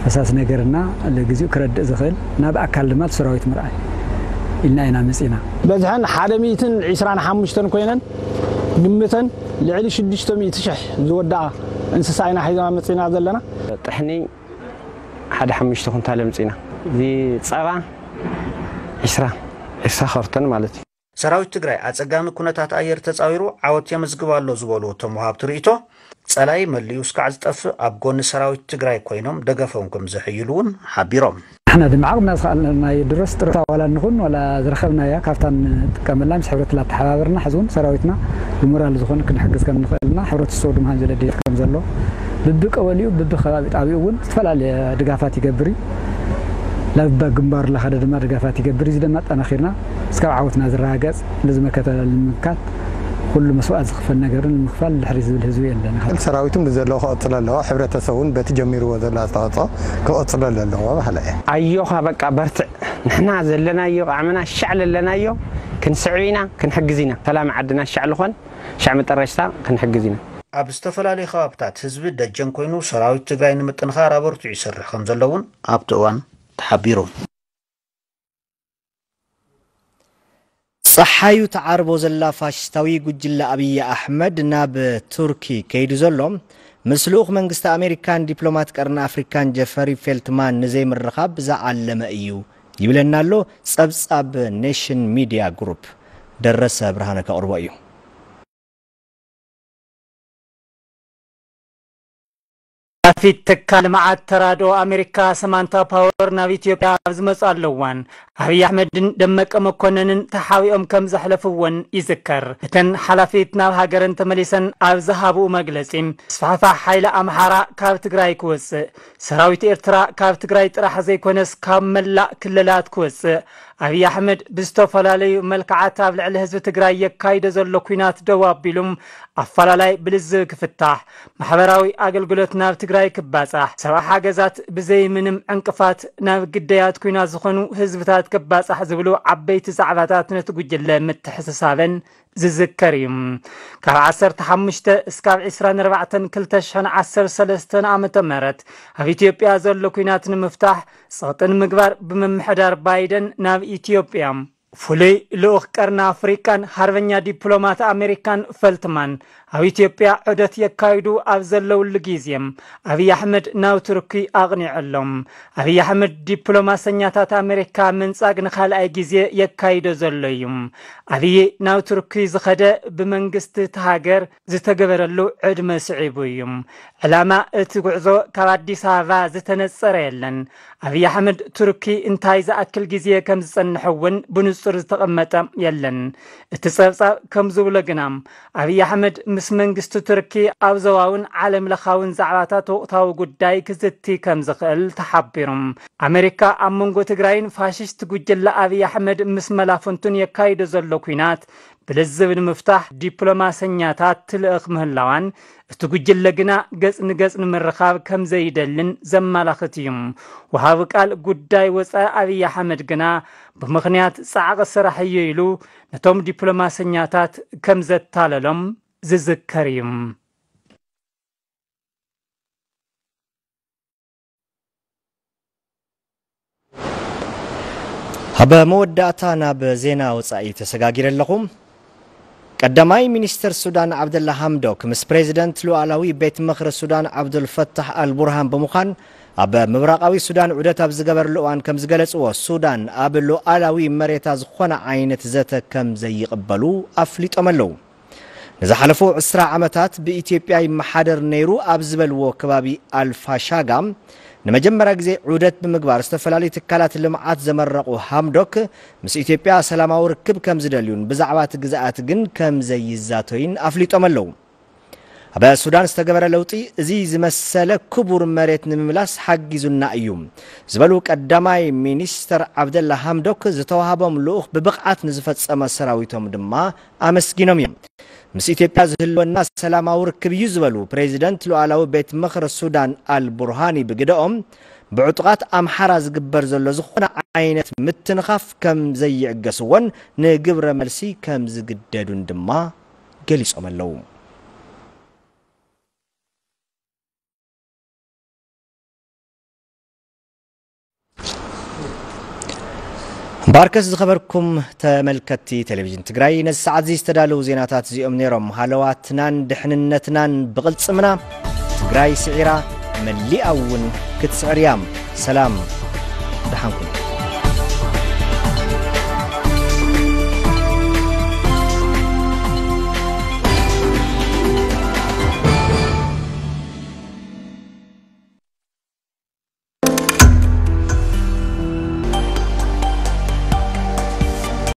ፈሳሲ ነገርና ለግዚኡ ክረድእ ዝኽእል ናብ ኣካል ድማ እቲ ሰራዊት ምርኣይ ኢልና ኢና መጺና። በዝሐን ሓደ ሚእትን ዒስራን ሓሙሽተን ኮይነን ግምተን ልዕሊ ሽዱሽተ ሚእቲ ሽሕ ዝወድኣ እንስሳ ኢና ሒዝና መጺና ዘለና። ጥሕኒ ሓደ ሓሙሽተ ኩንታል ኣምጺና። እዚ ጸባ ዒስራ ዒስራ ካርቶን ማለት እዩ። ሰራዊት ትግራይ ኣጸጋሚ ኩነታት ኣየር ተጻዊሩ ዓወት የመዝግብ ኣሎ ዝበሉ እቶም ወሃብቲ ርእይቶ፣ ጸላኢ መሊኡ እስካዕ ዝጠፍእ ኣብ ጎኒ ሰራዊት ትግራይ ኮይኖም ደገፎም ከም ዘሕይሉ እውን ሓቢሮም። ንሕና ድማ ዓቕምና ዝኸኣልናዮ ድረስ ጥርታ ዋላ ንኹን ዋላ ዝረኸብናያ ካብታ ንጥቀመላ ምስ ሕብረትና ተሓባበርና ሕዚ እውን ሰራዊትና ብሞራል ዝኾነ ክንሕግዝ ከም ንኽእልና ሕብረተሰቡ ድማ ዘለ ድሌት ከም ዘሎ ብቢ ቀበሊኡ ብቢ ከባቢ ጣቢኡ እውን ዝተፈላለየ ድጋፋት ይገብር እዩ። ናብ ግንባሩ ለኻደ ድማ ድጋፋት ይገብር እዩ። እዚ ድማ ኣጠናኺርና እስካብ ዓወትና ዝረጋገጽ ነዚ መከተ ንምምካት ኩሉ መስዋእት ዝኽፈል ነገርን ንምኽፋል ድሕሪ ዝብል ህዝቢ የለን። ሰራዊቱ ብዘለዎ ክቕጽሎ ኣለዎ። ሕብረተሰብ እውን በቲ ጀሚርዎ ዘሎ ኣስተዋጽኦ ክቕጽለሉ ኣለዎ በሃላ እየ። ኣዮኻ በቃ በርትዕ። ንሕና ዘለናዮ ቃዕምና ሻዕ ለለናዮ ክንስዕብ ኢና፣ ክንሕግዝ ኢና። ሰላም ዓድና ሻዕ ልኾን ሻዕ መጠረሽታ ክንሕግዝ ኢና። ኣብ ዝተፈላለዩ ከባብታት ህዝቢ ደጀን ኮይኑ ሰራዊት ትግራይ ንምጥንኻር ኣበርቲዑ ይሰርሕ ከም ዘሎ እውን ኣብቲ እዋን ተሓቢሩ። ጸሓዩ ትዓርቦ ዘላ ፋሽስታዊ ጉጅለ ኣብይ ኣሕመድ ናብ ቱርኪ ከይዱ ዘሎ፣ ምስ ልኡኽ መንግስቲ ኣሜሪካን ዲፕሎማት ቀርኒ ኣፍሪካን ጀፈሪ ፌልትማን ንዘይምርኻብ ዝዓለመ እዩ ይብለና ኣሎ ጸብጻብ ኔሽን ሚድያ ግሩፕ። ደረሰ ብርሃነ ከቕርቦ እዩ። ሓላፊት ትካል ልምዓት ተራድኦ ኣሜሪካ ሰማንታ ፓወር ናብ ኢትዮጵያ ኣብ ዝመጽኣሉ እዋን፣ ኣብይ ኣሕመድን ደመቀ መኮነንን ተሓቢኦም ከም ዘሕለፍዎን ይዝከር። እተን ሓላፊት ናብ ሃገረን ተመሊሰን ኣብ ዝሃብኡ መግለጺ፣ ምስፍሕፋሕ ሓይሊ ኣምሓራ ካብ ትግራይ ክወጽእ፣ ሰራዊት ኤርትራ ካብ ትግራይ ጥራሕ ዘይኮነስ ካብ መላእ ክልላት ክወጽእ፣ ኣብይ ኣሕመድ ብዝተፈላለዩ መልክዓት ኣብ ልዕሊ ህዝቢ ትግራይ የካይዶ ዘሎ ኲናት ደው ኣቢሉ ኣፈላላይ ብልዝብ ክፍታሕ፣ ማሕበራዊ ኣገልግሎት ናብ ትግራይ ክባጻሕ፣ ሰብኣዊ ሓገዛት ብዘይ ምንም ዕንቅፋት ናብ ግዳያት ኲናት ዝኾኑ ህዝብታት ክባጻሕ ዝብሉ ዓበይቲ ዛዕባታት ነቲ ጉጅለ ምትሕስሳበን ዝዝከር እዩ። ካብ ዓሰርተ ሓሙሽተ እስካብ ዒስራን ኣርባዕተን ክልተ ሽሕን ዓሰርተ ሰለስተን ዓመተ ምህረት ኣብ ኢትዮጵያ ዘሎ ኲናት ንምፍታሕ ጸቕጢ ንምግባር ብምምሕዳር ባይደን ናብ ኢትዮጵያ ፍሉይ ልኡኽ ቀርኒ ኣፍሪቃን ሓርበኛ ዲፕሎማት ኣሜሪካን ፈልትማን ኣብ ኢትዮጵያ ዑደት የካይዱ ኣብ ዘለውሉ ግዜ ኣብይ ኣሕመድ ናብ ቱርኪ ኣቕኒዑ ኣሎ። ኣብይ ኣሕመድ ዲፕሎማሰኛታት ኣሜሪካ ምንጻግ ንኻልኣይ ግዜ የካይዶ ዘሎ እዩ። ኣብይ ናብ ቱርኪ ዝኸደ ብመንግስቲ እቲ ሃገር ዝተገበረሉ ዕድመ ስዒቡ እዩ። ዕላማ እቲ ጉዕዞ ካብ ኣዲስ ኣበባ ዝተነጸረ የለን። ኣብይ ኣሕመድ ቱርኪ እንታይ ዝኣክል ግዜ ከም ዝጸንሕ እውን ብንጹር ዝተቐመጠ የለን። እቲ ጸብጻብ ከም ዝብሎ ግና፣ ኣብይ ኣሕመድ ምስ መንግስቲ ቱርኪ ኣብ ዞባውን ዓለም ለኻውን ዛዕባታት ወቕታዊ ጉዳይ ክዝቲ ከም ዝኽእል ተሓቢሩ። ኣሜሪካ ኣብ መንጎ ትግራይን ፋሽስት ጉጅለ ኣብይ ኣሕመድ ምስ መላፍንቱን የካይዶ ዘሎ ኲናት ብልዝብ ንምፍታሕ ዲፕሎማሰኛታት ትልእኽ ምህላዋን፣ እቲ ጉጅለ ግና ገጽ ንገጽ ንምርኻብ ከም ዘይደልን ዘመላኽት እዩ። ወሃቢ ቃል ጉዳይ ወጻኢ ኣብይ ኣሕመድ ግና፣ ብምኽንያት ጻዕቒ ስራሕ እዩ ኢሉ ነቶም ዲፕሎማሰኛታት ከም ዘታለሎም ዝዝከር እዩ። ኣብ መወዳእታ ናብ ዜና ወጻኢ ተሰጋጊረ ኣለኹ። ቀዳማይ ሚኒስትር ሱዳን ዓብደላ ሃምዶክ ምስ ፕሬዚደንት ሉዓላዊ ቤት ምኽሪ ሱዳን ዓብዱልፈታሕ ኣልቡርሃን ብምዃን ኣብ ምብራቓዊ ሱዳን ዑደት ኣብ ዝገበርሉ እዋን ከም ዝገለጽዎ፣ ሱዳን ኣብ ሉዓላዊ መሬታ ዝኾነ ዓይነት ዘተ ከም ዘይቕበሉ ኣፍሊጦም ኣለዉ። ንዝሓለፉ ዕስራ ዓመታት ብኢትዮጵያ ይመሓደር ነይሩ ኣብ ዝበልዎ ከባቢ ኣልፋሻጋ ንመጀመርያ ግዜ ዑደት ብምግባር ዝተፈላለዩ ትካላት ልምዓት ዘመረቑ ሃምዶክ፣ ምስ ኢትዮጵያ ሰላማዊ ርክብ ከም ዝደልዩን ብዛዕባ እቲ ግዝኣት ግን ከም ዘይዛተዩን ኣፍሊጦም ኣለዉ። ኣብ ሱዳን ዝተገበረ ለውጢ እዚ ዝመሰለ ክቡር መሬት ንምምላስ ሓጊዙና እዩ ዝበሉ ቀዳማይ ሚኒስተር ዓብደላ ሃምዶክ፣ ዝተዋሃቦም ልኡኽ ብብቕዓት ንዝፈጸመ ሰራዊቶም ድማ ኣመስጊኖም እዮም። ምስ ኢትዮጵያ ዝህልወና ሰላማዊ ርክብ እዩ ዝበሉ ፕሬዚደንት ሉዓላዊ ቤት ምኽሪ ሱዳን ኣልቡርሃኒ ብግደኦም፣ ብዕጡቓት ኣምሓራ ዝግበር ዘሎ ዝኾነ ዓይነት ምትንኻፍ ከም ዘይዕገስዎን ንግብረ መልሲ ከም ዝግደዱን ድማ ገሊጾም ኣለዉ። ባርከስ ዝኸበርኩም ተመልከትቲ ቴሌቪዥን ትግራይ፣ ነዚ ሰዓት እዚ ዝተዳለዉ ዜናታት እዚኦም ነይሮም። ሃለዋትናን ድሕንነትናን ብቕልጽምና። ትግራይ ስዒራ፣ መሊኣ እውን ክትስዕር እያ። ሰላም፣ ደሓን ኩኑ።